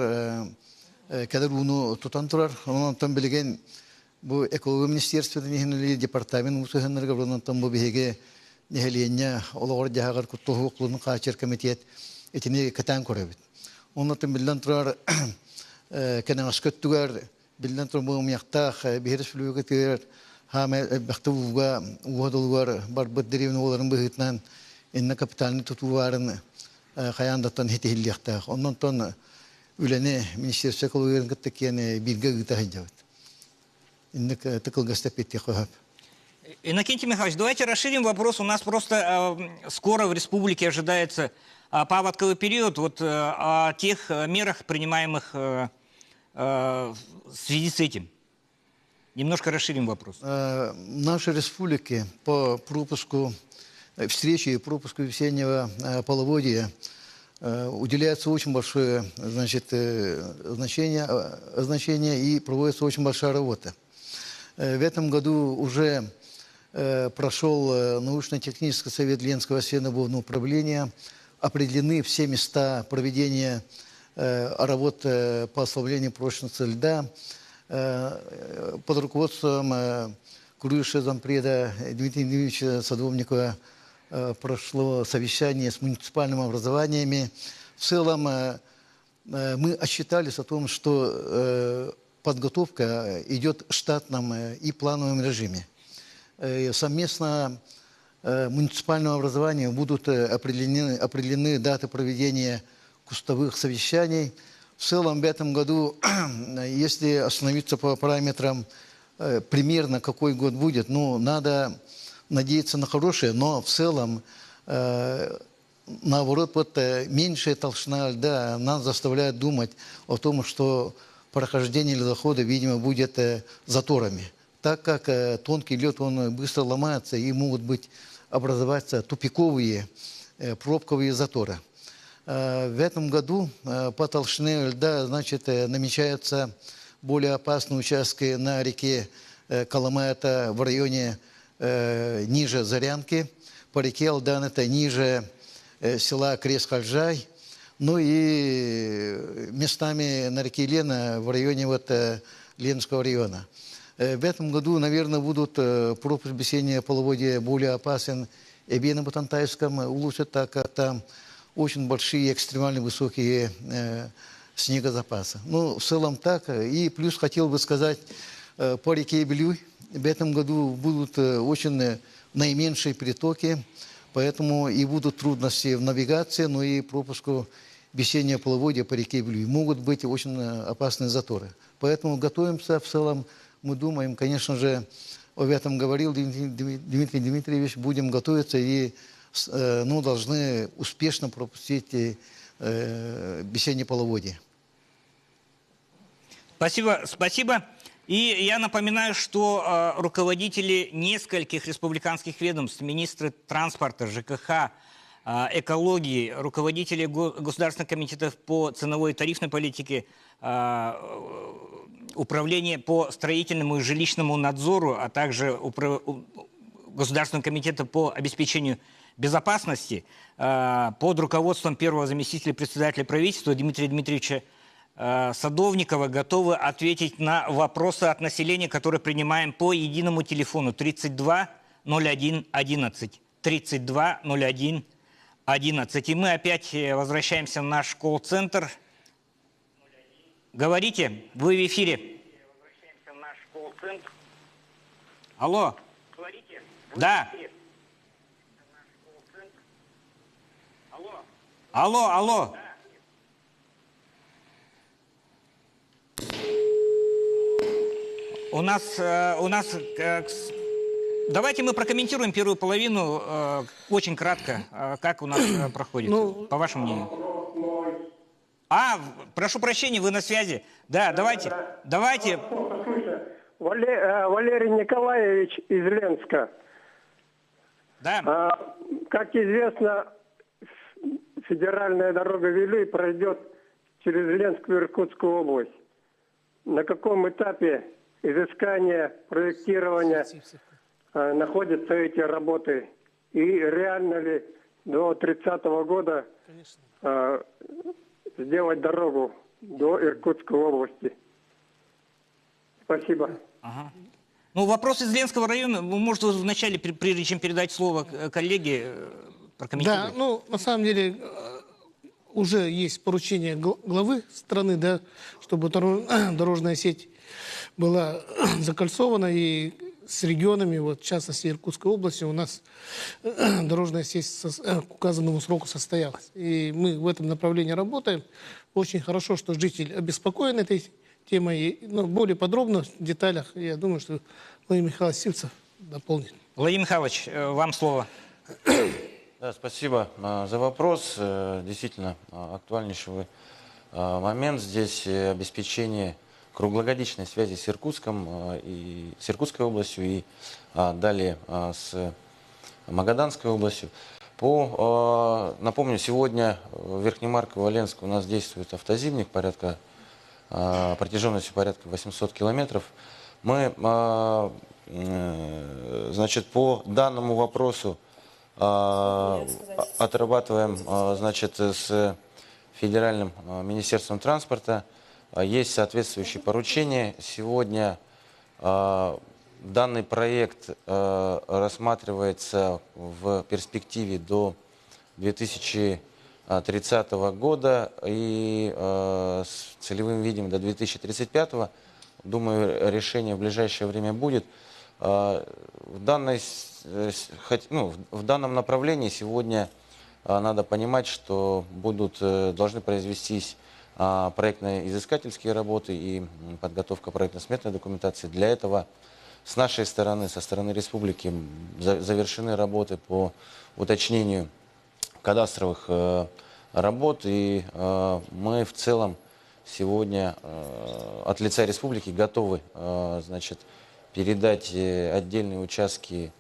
кэлэр ууну тутан турар. Онон билигин бу экология министерствотын иһин үлэлиир департамент уу сыһыаннарыгар онон бу биһиги нэһилиэнньэ олоҕор дьаһаҕар куттал хааччыйар комитет итини кэтээн көрөбүт. Оннотон биллэн турар кэнэҕэски өттүгэр биллэн турар бу Ымыйахтаах биһи республикатыгар Хаамай элбэхтик ууга ууга долугар барбыт дэриэбинэ буоларын быһыытынан иннэ капитальный тутуу баарын хайаан даттан ситиһиллиэхтээх. Оннонтон үлэни министерство экологиятын кытта киэн бииргэ ыыта сылдьабыт. Инник тыкылгаста эппиэттиэххэ сөп. Иннокентий Михайлович, давайте расширим вопрос. У нас просто скоро в республике ожидается паводковый период. Вот о тех мерах, принимаемых в связи с этим. Немножко расширим вопрос. В нашей республике по пропуску встречи и пропуску весеннего половодья уделяется очень большое, значит, значение и проводится очень большая работа. В этом году уже прошел научно-технический совет Ленского сельского управления. Определены все места проведения работ по ослаблению прочности льда. Под руководством курирующего зампреда Дмитрия Дмитриевича Садовникова прошло совещание с муниципальными образованиями. В целом мы отчитались о том, что подготовка идет в штатном и плановом режиме. Совместно муниципальному образованию будут определены даты проведения кустовых совещаний. В целом в этом году, если остановиться по параметрам, примерно какой год будет, ну, надо надеяться на хорошее, но в целом, наоборот, вот меньшая толщина льда нас заставляет думать о том, что прохождение ледохода, видимо, будет заторами. Так как тонкий лед, он быстро ломается и могут быть образоваться тупиковые пробковые заторы. В этом году по толщине льда, значит, намечаются более опасные участки на реке Колыма, это в районе ниже Зарянки, по реке Алдан, это ниже села Крест-Хальжай, ну и местами на реке Лена в районе вот Ленского района. В этом году, наверное, будут пропуск весеннего половодья более опасен Эбено-Батантайском улучшат, так как там очень большие экстремально высокие снегозапасы. Ну, в целом так. И плюс хотел бы сказать, по реке Белюй в этом году будут очень наименьшие притоки, поэтому и будут трудности в навигации, но и пропуску весеннего половодья по реке Белюй. Могут быть очень опасные заторы. Поэтому готовимся в целом. Мы думаем, конечно же, об этом говорил Дмитрий Дмитриевич, будем готовиться и ну, должны успешно пропустить весеннее половодье. Спасибо, спасибо. И я напоминаю, что руководители нескольких республиканских ведомств, министры транспорта, ЖКХ, экологии, руководители государственных комитетов по ценовой и тарифной политике, управление по строительному и жилищному надзору, а также Государственного комитета по обеспечению безопасности под руководством первого заместителя председателя правительства Дмитрия Дмитриевича Садовникова готовы ответить на вопросы от населения, которые принимаем по единому телефону 32 01 11. 32 01 11. И мы опять возвращаемся в наш колл-центр. Говорите, вы в эфире. Алло. Да. Алло, алло. У нас, давайте мы прокомментируем первую половину очень кратко, как у нас проходит, ну, по вашему мнению. А, прошу прощения, вы на связи. Да, давайте, давайте. Валерий Николаевич из Ленска. Да. Как известно, федеральная дорога Вилюй пройдет через Ленскую и Иркутскую область. На каком этапе изыскания, проектирования находятся эти работы? И реально ли до 30 года сделать дорогу до Иркутской области? Спасибо. Ага. Ну, вопрос из Ленского района. Может, вы вначале, прежде чем передать слово коллеге, прокомментируете? Да, ну, на самом деле, уже есть поручение главы страны, да, чтобы дорожная сеть была закольцована, и с регионами, вот в частности Иркутской области, у нас дорожная сеть к указанному сроку состоялась. И мы в этом направлении работаем. Очень хорошо, что житель обеспокоен этой темой. И, ну, более подробно, в деталях, я думаю, что Владимир Михайлович Сивцев дополнит. Владимир Михайлович, вам слово. Да, спасибо за вопрос. Действительно, актуальнейший момент здесь обеспечение круглогодичной связи с Иркутском и с Иркутской областью и далее с Магаданской областью. Напомню, сегодня в Верхнемарково-Ленск у нас действует автозимник протяженностью порядка 800 километров. Мы, значит, по данному вопросу отрабатываем, значит, с Федеральным министерством транспорта. Есть соответствующие поручения. Сегодня данный проект рассматривается в перспективе до 2030 года и с целевым видением до 2035. Думаю, решение в ближайшее время будет. В данном направлении сегодня надо понимать, что должны произвестись проектно-изыскательские работы и подготовка проектно-сметной документации. Для этого с нашей стороны, со стороны республики, завершены работы по уточнению кадастровых работ. И мы в целом сегодня от лица республики готовы, значит, передать отдельные участки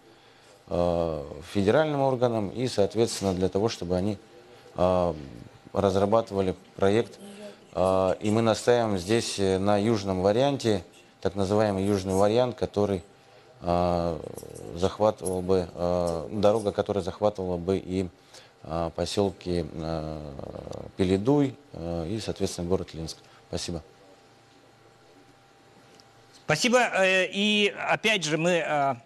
федеральным органам и, соответственно, для того, чтобы они разрабатывали проект. И мы настаиваем здесь на южном варианте, так называемый южный вариант, который захватывал бы, дорога, которая захватывала бы и поселки Пеледуй и, соответственно, город Ленск. Спасибо. Спасибо. И опять же мы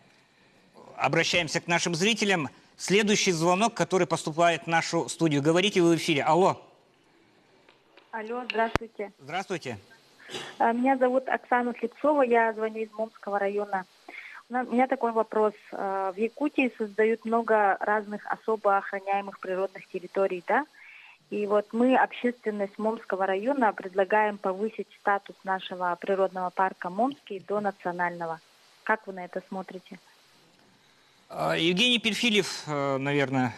обращаемся к нашим зрителям. Следующий звонок, который поступает в нашу студию. Говорите, вы в эфире. Алло. Алло, здравствуйте. Здравствуйте. Меня зовут Оксана Слепцова, я звоню из Момского района. У меня такой вопрос. В Якутии создают много разных особо охраняемых природных территорий, да? И вот мы, общественность Момского района, предлагаем повысить статус нашего природного парка Момский до национального. Как вы на это смотрите? Евгений Перфильев, наверное,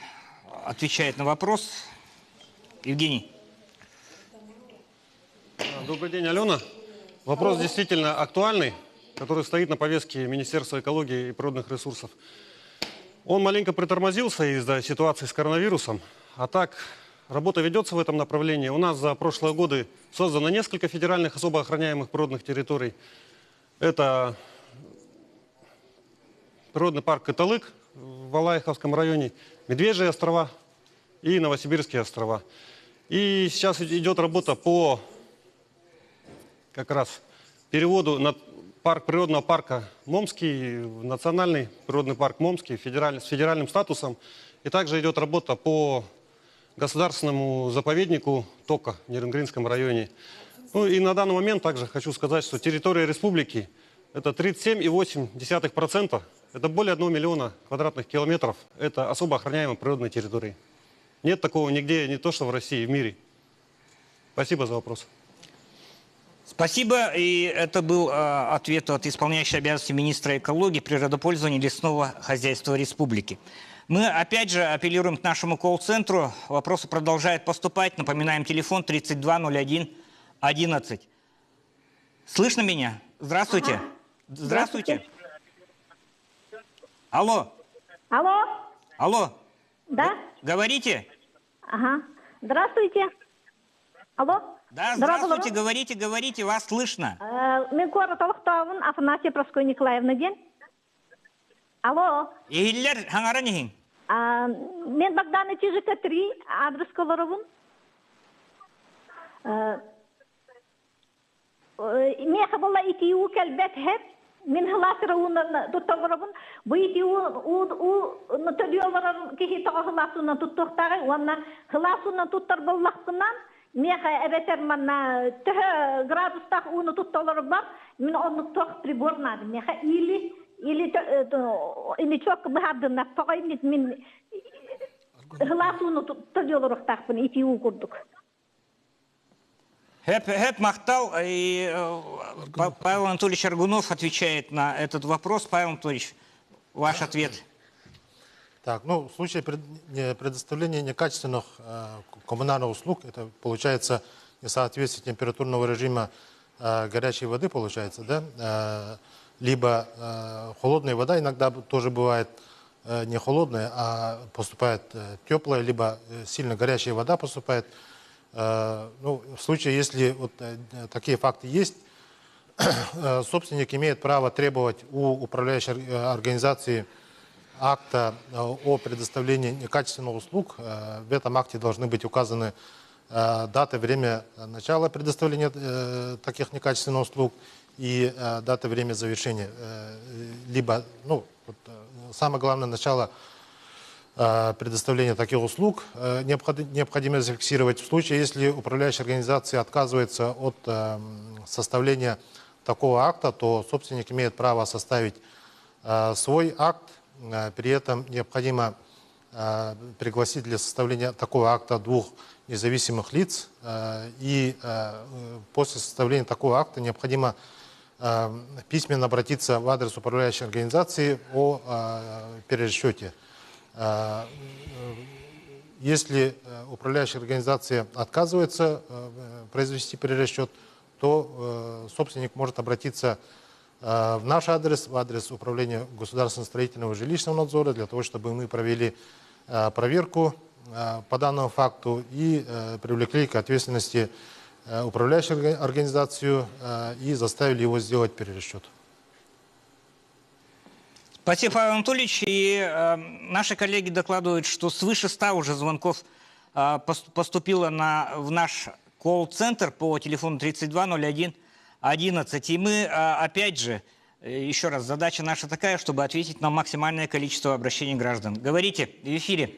отвечает на вопрос. Евгений. Добрый день, Алена. Вопрос действительно актуальный, который стоит на повестке Министерства экологии и природных ресурсов. Он маленько притормозился из-за ситуации с коронавирусом, а так работа ведется в этом направлении. У нас за прошлые годы создано несколько федеральных особо охраняемых природных территорий. Это природный парк Каталык в Алаиховском районе, Медвежьи острова и Новосибирские острова. И сейчас идет работа по как раз переводу на парк природного парка Момский, национальный природный парк Момский с федеральным статусом. И также идет работа по государственному заповеднику Тока в Нерюнгринском районе. Ну и на данный момент также хочу сказать, что территория республики это 37,8%, это более 1 миллиона квадратных километров, это особо охраняемые природные территории. Нет такого нигде, не то что в России, в мире. Спасибо за вопрос. Спасибо. И это был ответ от исполняющей обязанности министра экологии, природопользования и лесного хозяйства республики. Мы опять же апеллируем к нашему колл-центру. Вопросы продолжают поступать. Напоминаем, телефон 3201 11. Слышно меня? Здравствуйте. Ага. Здравствуйте. Алло. Алло. Алло. Да? Говорите. Ага. Здравствуйте. Алло. Да, здравствуйте, говорите, говорите, вас слышно. Мен город олохтообун, Афанасия Проскоя Николаевна ден. Алло. Иһиллэр, хаҥаран иһиҥ. Мен Богдана Чижика 3, адрес колоробун. Меха была ити у кэлбэт хэп. Мен хыласыра уунан туттолоробун. Бу ити у төлүөлорор киһи тоҕо хыласуунан туттуохтааҕый уонна хыласуунан туттар боллахпынан меха эбэтэр манна төһө градустаах ууну туттолорбар мин оннук туох прибор наада меха или Или ини чок быһардыннар тоҕо иннит мин сылаас ууну төлүү олоруохтаахпын итии уу курдук. Хэп, хэп, махтал. И, Павел Анатольевич Аргунов отвечает на этот вопрос. Павел Анатольевич, ваш ответ. Так, ну, в случае предоставления некачественных коммунальных услуг, это получается несоответствие температурного режима горячей воды, получается, да, либо холодная вода иногда тоже бывает не холодная, а поступает теплая, либо сильно горячая вода поступает. Ну, в случае, если вот такие факты есть, собственник имеет право требовать у управляющей организации акта о предоставлении некачественных услуг. В этом акте должны быть указаны дата, время начала предоставления таких некачественных услуг и дата, время завершения. Либо, ну, вот, самое главное, начало предоставления таких услуг необходимо зафиксировать. В случае, если управляющая организация отказывается от составления такого акта, то собственник имеет право составить свой акт. При этом необходимо пригласить для составления такого акта двух независимых лиц. И после составления такого акта необходимо письменно обратиться в адрес управляющей организации о перерасчете. Если управляющая организация отказывается произвести перерасчет, то собственник может обратиться в наш адрес, в адрес Управления государственного строительного и жилищного надзора, для того, чтобы мы провели проверку по данному факту и привлекли к ответственности управляющую организацию и заставили его сделать перерасчет. Спасибо, Павел Анатольевич. И наши коллеги докладывают, что свыше 100 уже звонков поступило в наш колл-центр по телефону 32 01 11. И мы, опять же, еще раз, задача наша такая, чтобы ответить на максимальное количество обращений граждан. Говорите в эфире.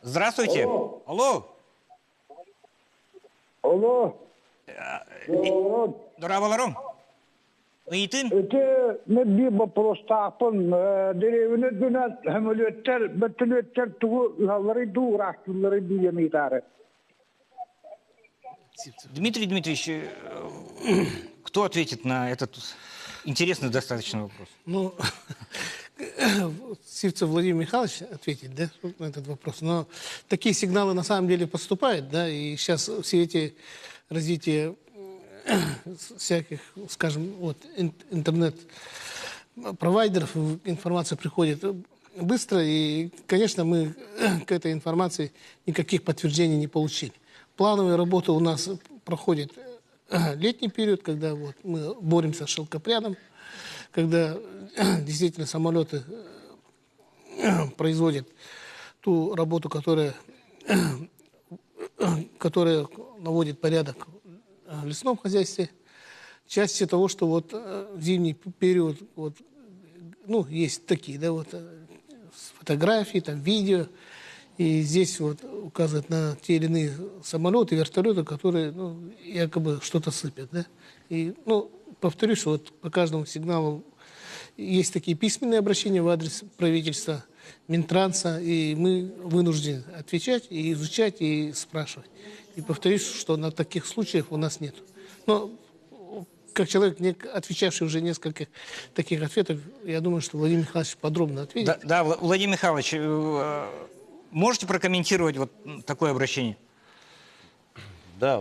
Здравствуйте. Алло. Алло. Алло. Дорооболоруҥ. Ыйытыҥ? Ити мин биир боппуруостаахпын дэриэбинэ үрдүнэн сөмөлүөттэр, бөртөлүөттэр тугу ыһалларый дуу, ыраастыылларый дуу диэн ыйытаары. Дмитрий Дмитриевич, кто ответит на этот интересный достаточно вопрос? Ну, Сивцев Владимир Михайлович ответит, да, на этот вопрос. Но такие сигналы на самом деле поступают, да, и сейчас все эти развития всяких, скажем, вот, интернет-провайдеров, информация приходит быстро, и, конечно, мы к этой информации никаких подтверждений не получили. Плановая работа у нас проходит летний период, когда вот мы боремся с шелкопрядом, когда действительно самолеты производят ту работу, которая наводит порядок в лесном хозяйстве. Части того, что вот в зимний период вот, ну, есть такие, да, вот, фотографии, там, видео, и здесь вот указывают на те или иные самолеты, вертолеты, которые, ну, якобы что-то сыпят, да. И, ну, повторюсь, что вот по каждому сигналу есть такие письменные обращения в адрес правительства, Минтранса, и мы вынуждены отвечать, и изучать, и спрашивать. И повторюсь, что на таких случаев у нас нет. Но как человек, отвечавший уже несколько таких ответов, я думаю, что Владимир Михайлович подробно ответит. Да, да, Владимир Михайлович, можете прокомментировать вот такое обращение? Да,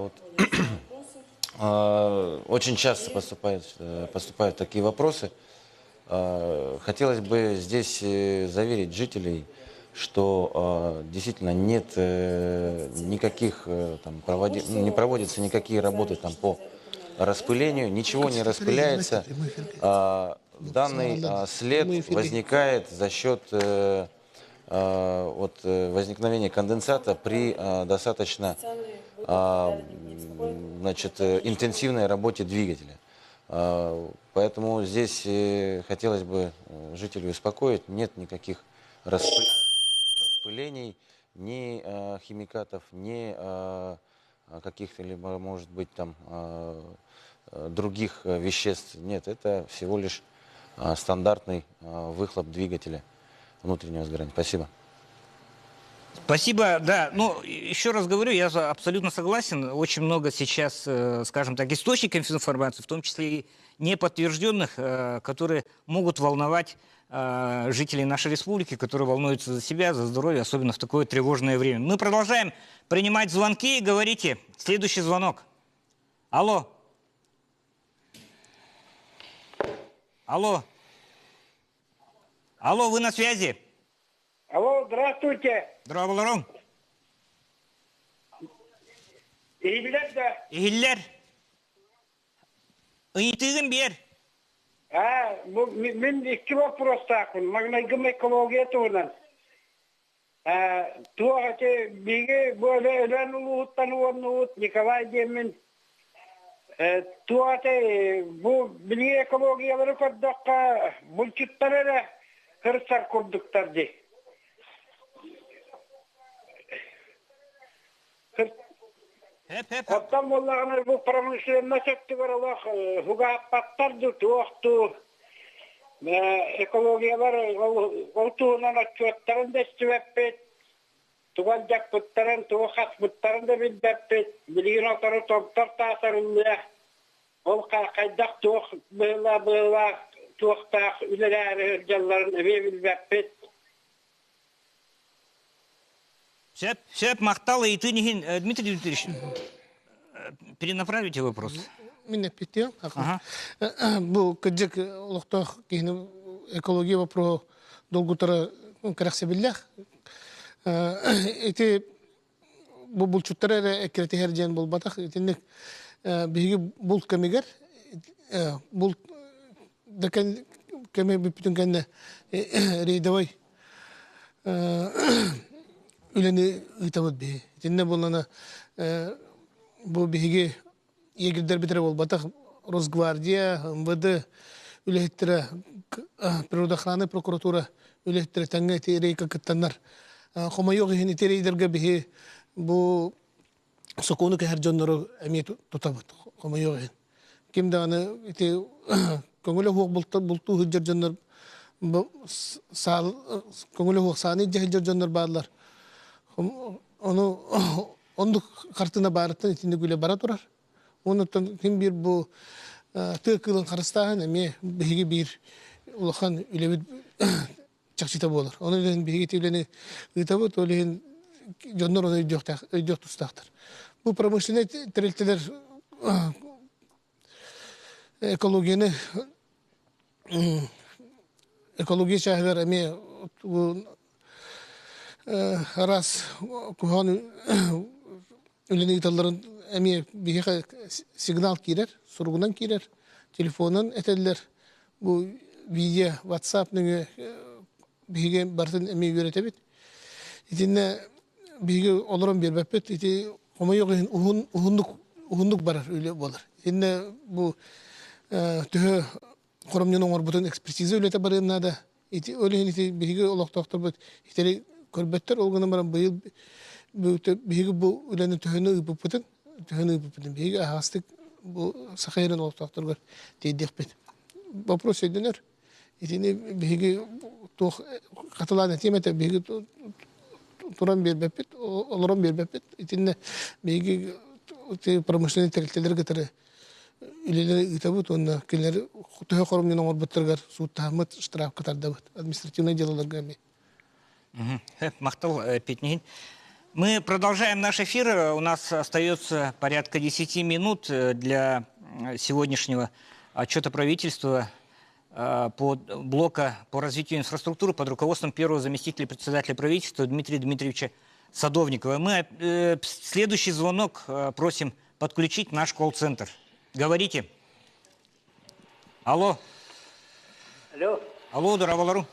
очень часто поступают такие вопросы. Хотелось бы здесь заверить жителей, что действительно нет никаких, там, ну, не проводятся никакие работы там, по распылению, ничего не распыляется. Данный след возникает за счет возникновения конденсата при достаточно значит, интенсивной работе двигателя. Поэтому здесь хотелось бы жителей успокоить, нет никаких распылений, ни химикатов, ни каких-то либо, может быть, там, других веществ. Нет, это всего лишь стандартный выхлоп двигателя внутреннего сгорания. Спасибо. Спасибо, да. Ну, еще раз говорю, я абсолютно согласен. Очень много сейчас, скажем так, источников информации, в том числе и неподтвержденных, которые могут волновать жителей нашей республики, которые волнуются за себя, за здоровье, особенно в такое тревожное время. Мы продолжаем принимать звонки. Говорите. Следующий звонок. Алло. Алло. Алло, вы на связи? Алло, здравствуйте. Дорооболоруҥ. Иһиллэр да? Иһиллэр. Ыйытыыгын биэр. А, бу мин икки вопростаахпын. Маҥнайгым экология туһунан. Туох ити биһиги бу Өлөөн улууһуттан уоннубут Николай диэммин. Туох ити бу билиги экологиялары көрдөххө булчуттар эрэ сырсар курдуктар дии. Оттон буоллаҕына бу промышленность өттүгэр олох угааппаттар дуу, туох дуу экологиялар ол туһунан отчуоттарын да истибэппит, тугу алдьаппыттарын, тугу хаспыттарын да билбэппит. Билигин отору томтор таас арыллыа. Ол хайдах туох быһыылаах быһыылаах туохтаах үлэлээри сылдьалларын эмиэ билбэппит. Сөп, сөп, махтал ыйытыын иһин. Дмитрий Дмитриевич, перенаправите вопрос. Мин эппитим. Бу кырдьык олохтоох киһини экология вопроһу долгутара кэрэхсэбиллээх. Ити бу булчуттар эрэ эккирэтиһэр диэн буолбатах. Итинник биһиги булт кэмигэр булт да кэми бүппүтүн кэннэ рейдовой үлэни ыытабыт биһи. Итиннэ буоллана бу биһиги егердэрбит эрэ буолбатах Росгвардия, МВД үлэһиттэрэ, природоохранная прокуратура үлэһиттэрэ тэҥҥэ ити рейка кыттаннар. Хомойуох иһин ити рейдергэ биһи бу сокуону кэһэр дьоннору эмиэ тутабыт. Хомойуох иһин. Ким даҕаны ити көҥүлэ суох бултуу сылдьар дьоннор көҥүлэ суох сааны илдьэ сылдьар дьоннор бааллар. Ону оннук хартыына баарыттан итинник үлэ бара турар. Онуттан ким биир бу тыа кыылын харыстааһын эмиэ биһиги биир улахан үлэбит чахчыта буолар. Онон иһин биһиги ити үлэни ыытабыт, ол иһин дьоннор ону өйдүөхтээх, өйдүөх тустаахтар. Бу промышленнай тэрилтэлэр экологияны экология чааһыгар эмиэ араас куһаҕан үлэни ыыталларын эмиэ биһиэхэ сигнал киирэр, суругунан киирэр, телефонунан этэллэр. Бу видео, WhatsApp нөҥүө биһиги барытын эмиэ үөрэтэбит. Итиннэ биһиги олорон биэрбэппит. Ити хомойуох иһин уһун уһуннук уһуннук барар үлэ буолар. Итиннэ бу төһө хоромньуну оҥорбутун экспертиза үлэтэ барыан наада. Ити ол иһин ити биһиги олохтоохторбут итэри көрбөттөр. Ол гынан баран быйыл биһиги бу үлэни төһөнү ыыппыппытын, төһөнү ыыппыппытын биһиги аһаҕастык бу Саха сирин олохтоохторугар тиэрдиэхпит. Вопрос өйдөнөр. Итини биһиги туох хатылаан этиэм этэ биһиги туран биэрбэппит, олорон биэрбэппит. Итиннэ биһиги промышленнай тэрилтэлэри кытары үлэлэри ыытабыт уонна кинилэр төһө хоромньуну оҥорбуттарыгар сууттаһаммыт штрафка тардабыт административнай делаларга эмиэ. Махтал Петнихин. Мы продолжаем наш эфир. У нас остается порядка 10 минут для сегодняшнего отчета правительства по блока по развитию инфраструктуры под руководством первого заместителя председателя правительства Дмитрия Дмитриевича Садовникова. Мы следующий звонок просим подключить наш колл-центр. Говорите. Алло. Алло. Алло, Дорооболоруҥ.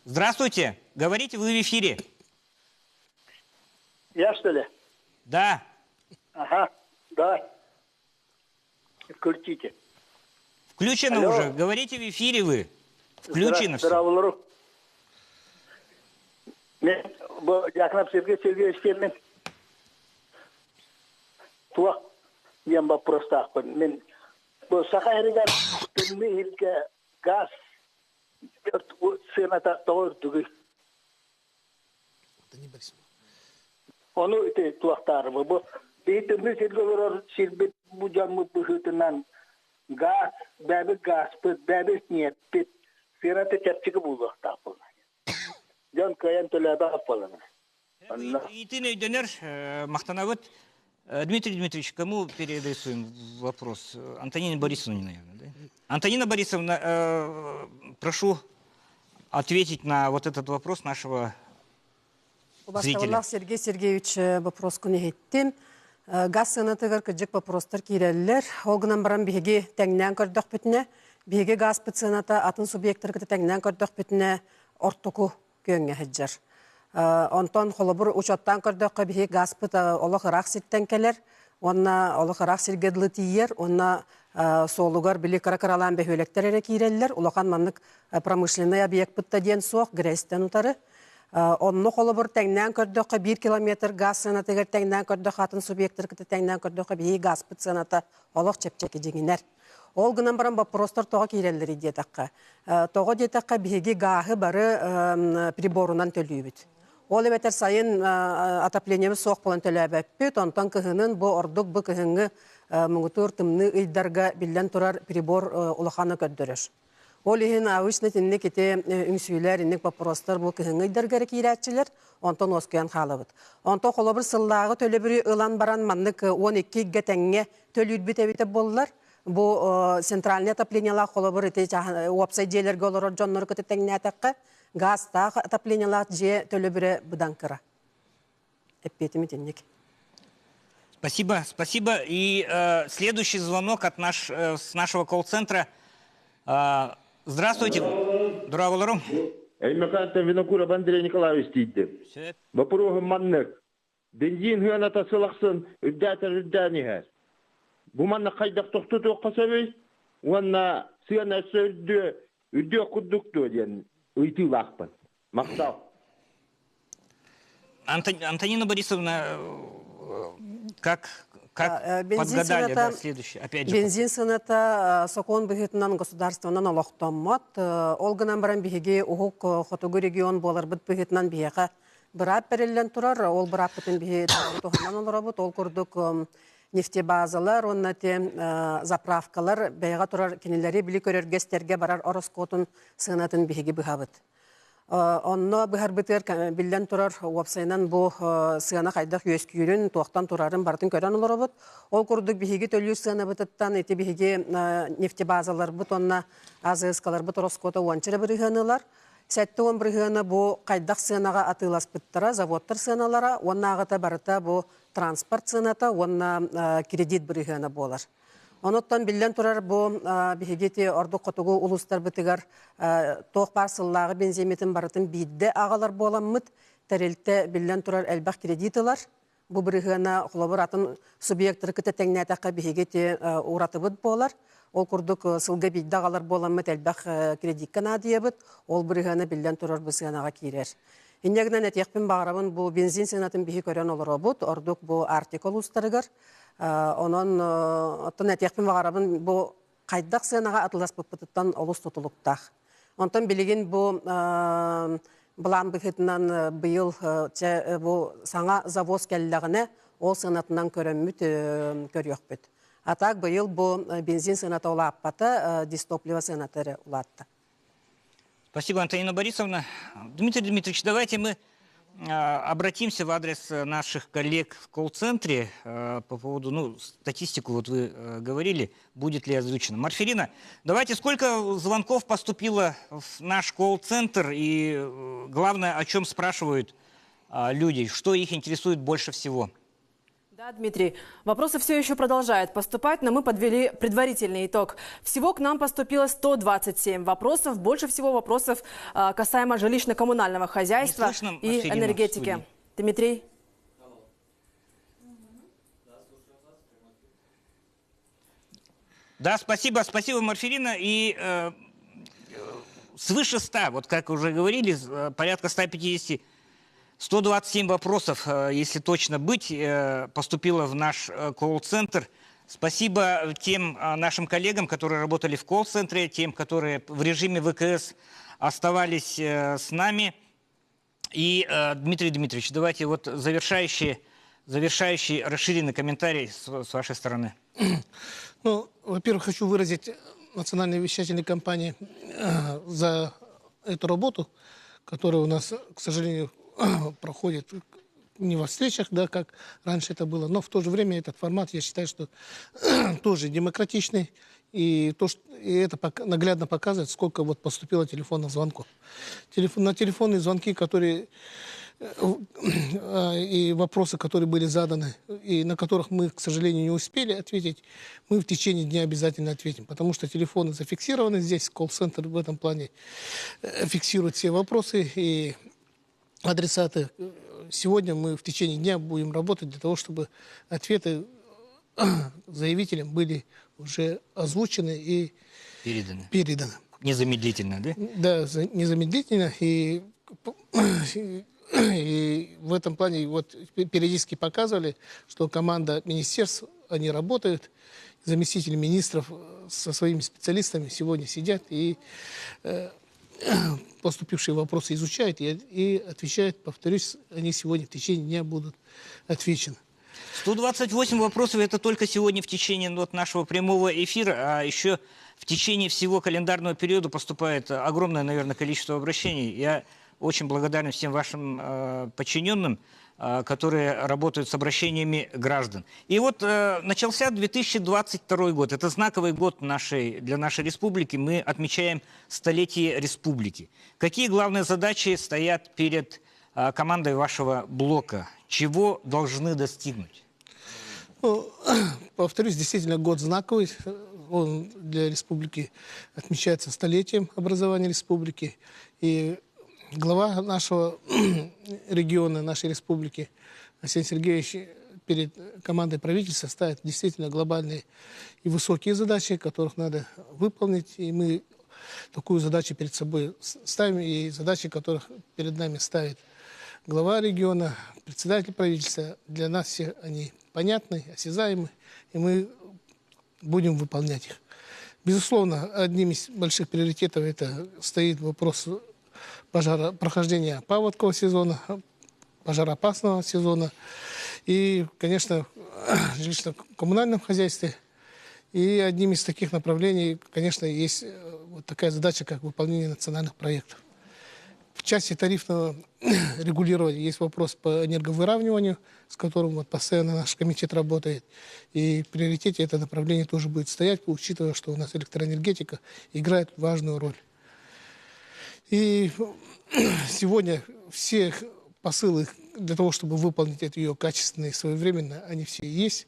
Здравствуйте. Говорите, вы в эфире. Я, что ли? Да. Ага, да. Включите. Включено Алло. уже. Говорите в эфире вы. Включено все. Дорооболоруҥ. Мин бу Якнап Сергей Сергеевич диэммин туох диэн боппуруостаахпын. Мин бу Саха сиригэр Тымныы иһиргэ газ сыаната тоҕо үрдүгүй? Ону ити туохтаарыбы бу биһи тымныы сиргэ олорор сирбит бу дьоммут быһыытынан газ, бэбит газпыт, бэбит ньиэппит сыаната чэпчэки буолуохтаах буолла. Дьон кыайан төлөөбөх буолана. Ыйытыын өйдөнөр, махтанабыт. Дмитрий Дмитриевич, кому переадресуем вопрос? Антонине Борисовне, наверное, да? Антонина Борисовна, прошу ответить на вот этот вопрос нашего зрителя. Сергей Сергеевич вопроскун иһиттим. Газ сыанатыгар кыдьык вопростар киирэллэр. Ол гынан баран биһиги тэҥнээн көрдөхпүтүнэ, биһиги газпыт сыаната атын субъектары тэҥнээн көрдөхпүтүнэ ортоку күөҥҥэ сылдьар. Онтон холобур учуоттаан көрдөххө биһиги газпыт олох ыраах сиртэн кэлэр уонна олох ыраах сиргэ дылы тиийэр уонна суолугар били кыра-кыралаан бөһүөлэктэр эрэ киирэллэр. Улахан маннык промышленнай объекпыт да диэн суох ГРЭСтэн утары. Онно холобур тэҥнээн көрдөххө биир километр газ сыанатыгар тэҥнээн көрдөххө атын субъектары кытта тэҥнээн көрдөххө биһиги газпыт сыаната олох чэпчэки дьиҥинэр. Ол гынан баран боппуруостар тоҕо киирэллэрий диэтэххэ, тоҕо диэтэххэ биһиги гааһы бары приборунан төлүүбүт. Ол эбэтэр сайын отоплениебыт суох буолан төлөөбөппүт, онтон кыһынын бу ордук бу кыһыҥҥы муҥутуур тымныы ыйдарга биллэн турар прибор улаханы көрдөрөр. Ол иһин обычно итинник ити үҥсүүлэр, инник боппуруостар бу кыһыҥҥы ыйдарга эрэ киирээччилэр, онтон уоскуйан хаалабыт. Онтон холобур сыллааҕы төлөбүрү ылан баран маннык 12 ыйга тэҥҥэ төлүүрбүт эбитэ буоллар, бу центральный отоплениелаах холобур ити уопсай дьиэлэргэ олорор дьоннору кытта тэҥнээтэххэ, газтаах отоплениелаах дьиэ төлөбүрэ быдан кыра. Эппиэтим итинник. Спасибо, спасибо. И следующий звонок от наш, с нашего колл-центра. Здравствуйте, Дорооболоруҥ. Өймөкөөнтөн Винокуров Андрей Николаевич тиийдим. Боппуруоһум маннык. Бензин сыаната сыл ахсын үрдээтэр үрдээн иһэр. Бу манна хайдах тохтотуохха сөбүй? Уонна сыана өссө үрдүө, үрдүөх курдук дуо диэн ыйытыылаахпын. Махтал. Антонина Борисовна, как подгадали, да, следующий, опять же. Бензин сыаната сокуон быһыытынан государствонан олохтоммот. Ол гынан баран биһиги уһук хотугу регион буоларбыт быһыытынан биһиэхэ быраап бэриллэн турар. Ол бырааппытын биһи туһанан олоробут. Ол курдук нефтебазалар уонна те заправкалар бэйэҕэ турар кинилэри били көрөргө истэргэ барар ороскуотун сыанатын биһиги быһабыт. Онно быһарбытыгар биллэн турар уопсайынан бу сыана хайдах үөскүүрүн, туохтан турарын барытын көрөн олоробут. Ол курдук биһиги төлүүр сыанабытыттан ити биһиги нефтебазаларбыт уонна АЗС-каларбыт ороскуота уонча эрэ бырыһыаны ылар. 70 бырыһыана бу хайдах сыанаҕа атыыласпыттара, заводтар сыаналара уоннааҕыта барыта бу транспорт сыаната уонна кредит бырыһыана буолар. Онуттан биллэн турар бу биһиги ити ордук хотугу улуустарбытыгар туох баар сыллааҕы бензиммитин барытын биирдэ аҕалар буоламмыт, тэрилтэ биллэн турар элбэх кредит ылар. Бу бырыһыана холобур атын субъектары кытта тэҥнээтэххэ биһиги ити уратыбыт буолар. Ол курдук сылга биирдэ аҕалар буоламмыт элбэх кредиккэ наадыйабыт. Ол бырыһыана биллэн турар бу сыанаҕа киирэр. Инньэ гынан этиэхпин баҕарабын бу бензин сыанатын биһи көрөн олоробут, ордук бу Арктика улуустарыгар. Онон оттон этиэхпин баҕарабын бу хайдах сыанаҕа атыласпыппытыттан олус тутулуктаах. Онтон билигин бу былаан быһыытынан быйыл чэ бу саҥа завоз кэллэҕинэ ол сыанатынан көрөммүт көрүөхпүт. А так быйыл бу бензин сыаната улааппата, дистопливо сыаната эрэ улаатта. Спасибо, Антонина Борисовна. Дмитрий Дмитриевич, давайте мы обратимся в адрес наших коллег в колл-центре по поводу, ну, статистику вот вы говорили, будет ли озвучено. Марферина, давайте, сколько звонков поступило в наш колл-центр и, главное, о чем спрашивают люди, что их интересует больше всего? Да, Дмитрий, вопросы все еще продолжают поступать, но мы подвели предварительный итог. Всего к нам поступило 127 вопросов. Больше всего вопросов касаемо жилищно-коммунального хозяйства слышно, и Марферина, в энергетики. студии. Дмитрий? Да, спасибо, спасибо, Марферина. И свыше 100, вот как уже говорили, порядка 150, 127 вопросов, если точно быть, поступило в наш колл-центр. Спасибо тем нашим коллегам, которые работали в колл-центре, тем, которые в режиме ВКС оставались с нами. И, Дмитрий Дмитриевич, давайте вот завершающий расширенный комментарий с вашей стороны. Ну, во-первых, хочу выразить национальной вещательной компании за эту работу, которая у нас, к сожалению, проходит не во встречах, да, как раньше это было, но в то же время этот формат, я считаю, что тоже демократичный, и, и это наглядно показывает, сколько вот поступило телефонных звонков. На телефонные звонки, которые и вопросы, которые были заданы, и на которых мы, к сожалению, не успели ответить, мы в течение дня обязательно ответим, потому что телефоны зафиксированы здесь, колл-центр в этом плане фиксирует все вопросы и адресаты. Сегодня мы в течение дня будем работать для того, чтобы ответы заявителям были уже озвучены и переданы. Переданы. Незамедлительно, да? Да, незамедлительно. И в этом плане вот периодически показывали, что команда министерств, они работают, заместители министров со своими специалистами сегодня сидят и поступившие вопросы изучают и отвечают. Повторюсь, они сегодня в течение дня будут отвечены. 128 вопросов – это только сегодня в течение вот нашего прямого эфира, а еще в течение всего календарного периода поступает огромное, наверное, количество обращений. Я очень благодарен всем вашим подчиненным, которые работают с обращениями граждан. И вот начался 2022 год. Это знаковый год для нашей республики. Мы отмечаем столетие республики. Какие главные задачи стоят перед командой вашего блока? Чего должны достигнуть? Ну, повторюсь, действительно, год знаковый. Он для республики отмечается столетием образования республики. И глава нашего региона, нашей республики, Айсен Сергеевич, перед командой правительства ставит действительно глобальные и высокие задачи, которых надо выполнить. И мы такую задачу перед собой ставим, и задачи, которых перед нами ставит глава региона, председатель правительства, для нас все они понятны, осязаемы, и мы будем выполнять их. Безусловно, одним из больших приоритетов это стоит вопрос пожара, прохождения паводкового сезона, пожароопасного сезона и, конечно, жилищно-коммунальном хозяйстве. И одним из таких направлений, конечно, есть вот такая задача, как выполнение национальных проектов. В части тарифного регулирования есть вопрос по энерговыравниванию, с которым вот постоянно наш комитет работает. И в приоритете это направление тоже будет стоять, учитывая, что у нас электроэнергетика играет важную роль. И сегодня все посылы для того, чтобы выполнить это ее качественно и своевременно, они все есть.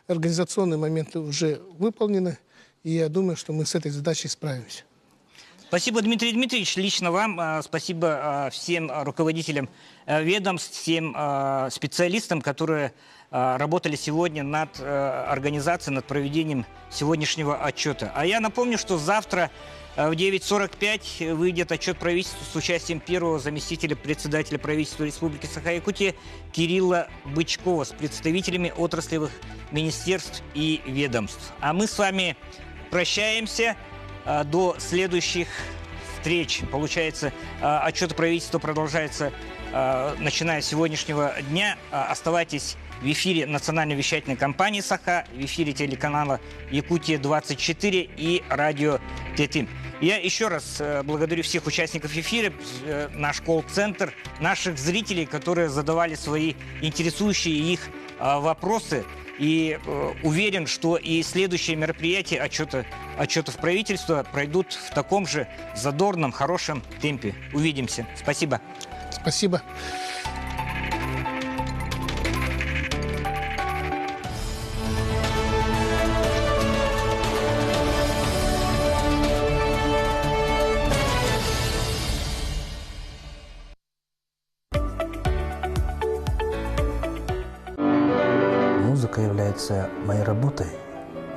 Организационные моменты уже выполнены, и я думаю, что мы с этой задачей справимся. Спасибо, Дмитрий Дмитриевич, лично вам. Спасибо всем руководителям ведомств, всем специалистам, которые работали сегодня над организацией, над проведением сегодняшнего отчета. А я напомню, что завтра в 9:45 выйдет отчет правительства с участием первого заместителя председателя правительства Республики Саха-Якутия Кирилла Бычкова с представителями отраслевых министерств и ведомств. А мы с вами прощаемся до следующих встреч. Получается, отчет правительства продолжается, начиная с сегодняшнего дня. Оставайтесь в эфире национальной вещательной компании «Саха», в эфире телеканала «Якутия-24» и радио «Тетим». Я еще раз благодарю всех участников эфира, наш колл-центр, наших зрителей, которые задавали свои интересующие их вопросы. И уверен, что и следующие мероприятия отчетов правительства пройдут в таком же задорном, хорошем темпе. Увидимся. Спасибо. Спасибо. Музыка является моей работой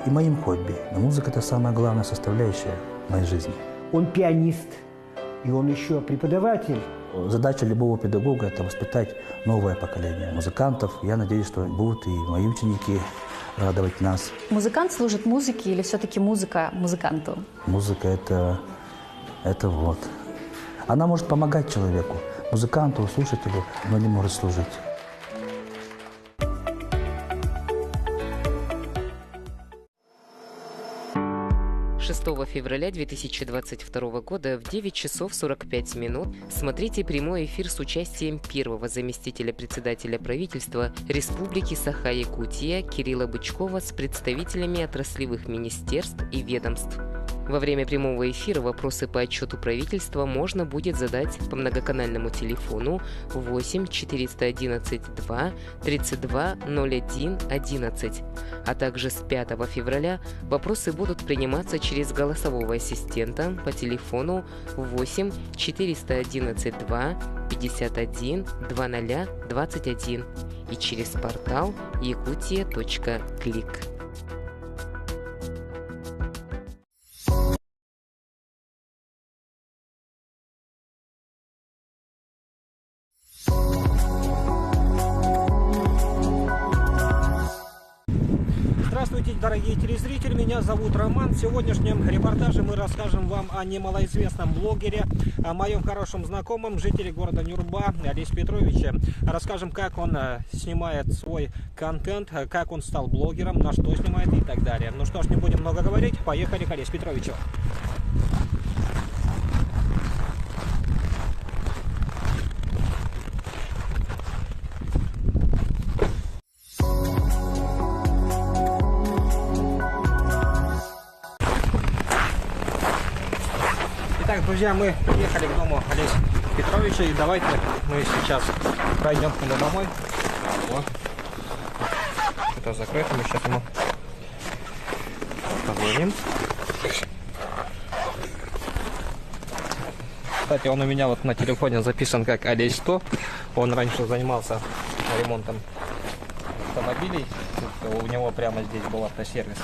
и моим хобби. Но музыка – это самая главная составляющая моей жизни. Он пианист, и он еще преподаватель. Задача любого педагога – это воспитать новое поколение музыкантов. Я надеюсь, что будут и мои ученики радовать нас. Музыкант служит музыке или все-таки музыка музыканту? Музыка это, это вот. Она может помогать человеку, музыканту, слушателю, но не может служить. 6 февраля 2022 года в 9 часов 45 минут смотрите прямой эфир с участием первого заместителя председателя правительства Республики Саха-Якутия Кирилла Бычкова с представителями отраслевых министерств и ведомств. Во время прямого эфира вопросы по отчету правительства можно будет задать по многоканальному телефону 8 411 2 32 01 11. А также с 5 февраля вопросы будут приниматься через голосового ассистента по телефону 8 411 2 51 00 21 и через портал якутия.клик. Здравствуйте, дорогие телезрители, меня зовут Роман. В сегодняшнем репортаже мы расскажем вам о немалоизвестном блогере, о моем хорошем знакомом, жителе города Нюрба Олесе Петровиче. Расскажем, как он снимает свой контент, как он стал блогером, на что снимает и так далее. Ну что ж, не будем много говорить, поехали к Олесю Петровичу. Итак, друзья, мы приехали к дому Олеся Петровича, и давайте мы сейчас пройдем к нему домой. Вот. Это закрыто, мы сейчас ему позвоним. Кстати, он у меня вот на телефоне записан как Олесь 100. Он раньше занимался ремонтом автомобилей. Тут у него прямо здесь был автосервис.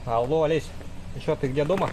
Алло, Олесь, еще ты где, дома?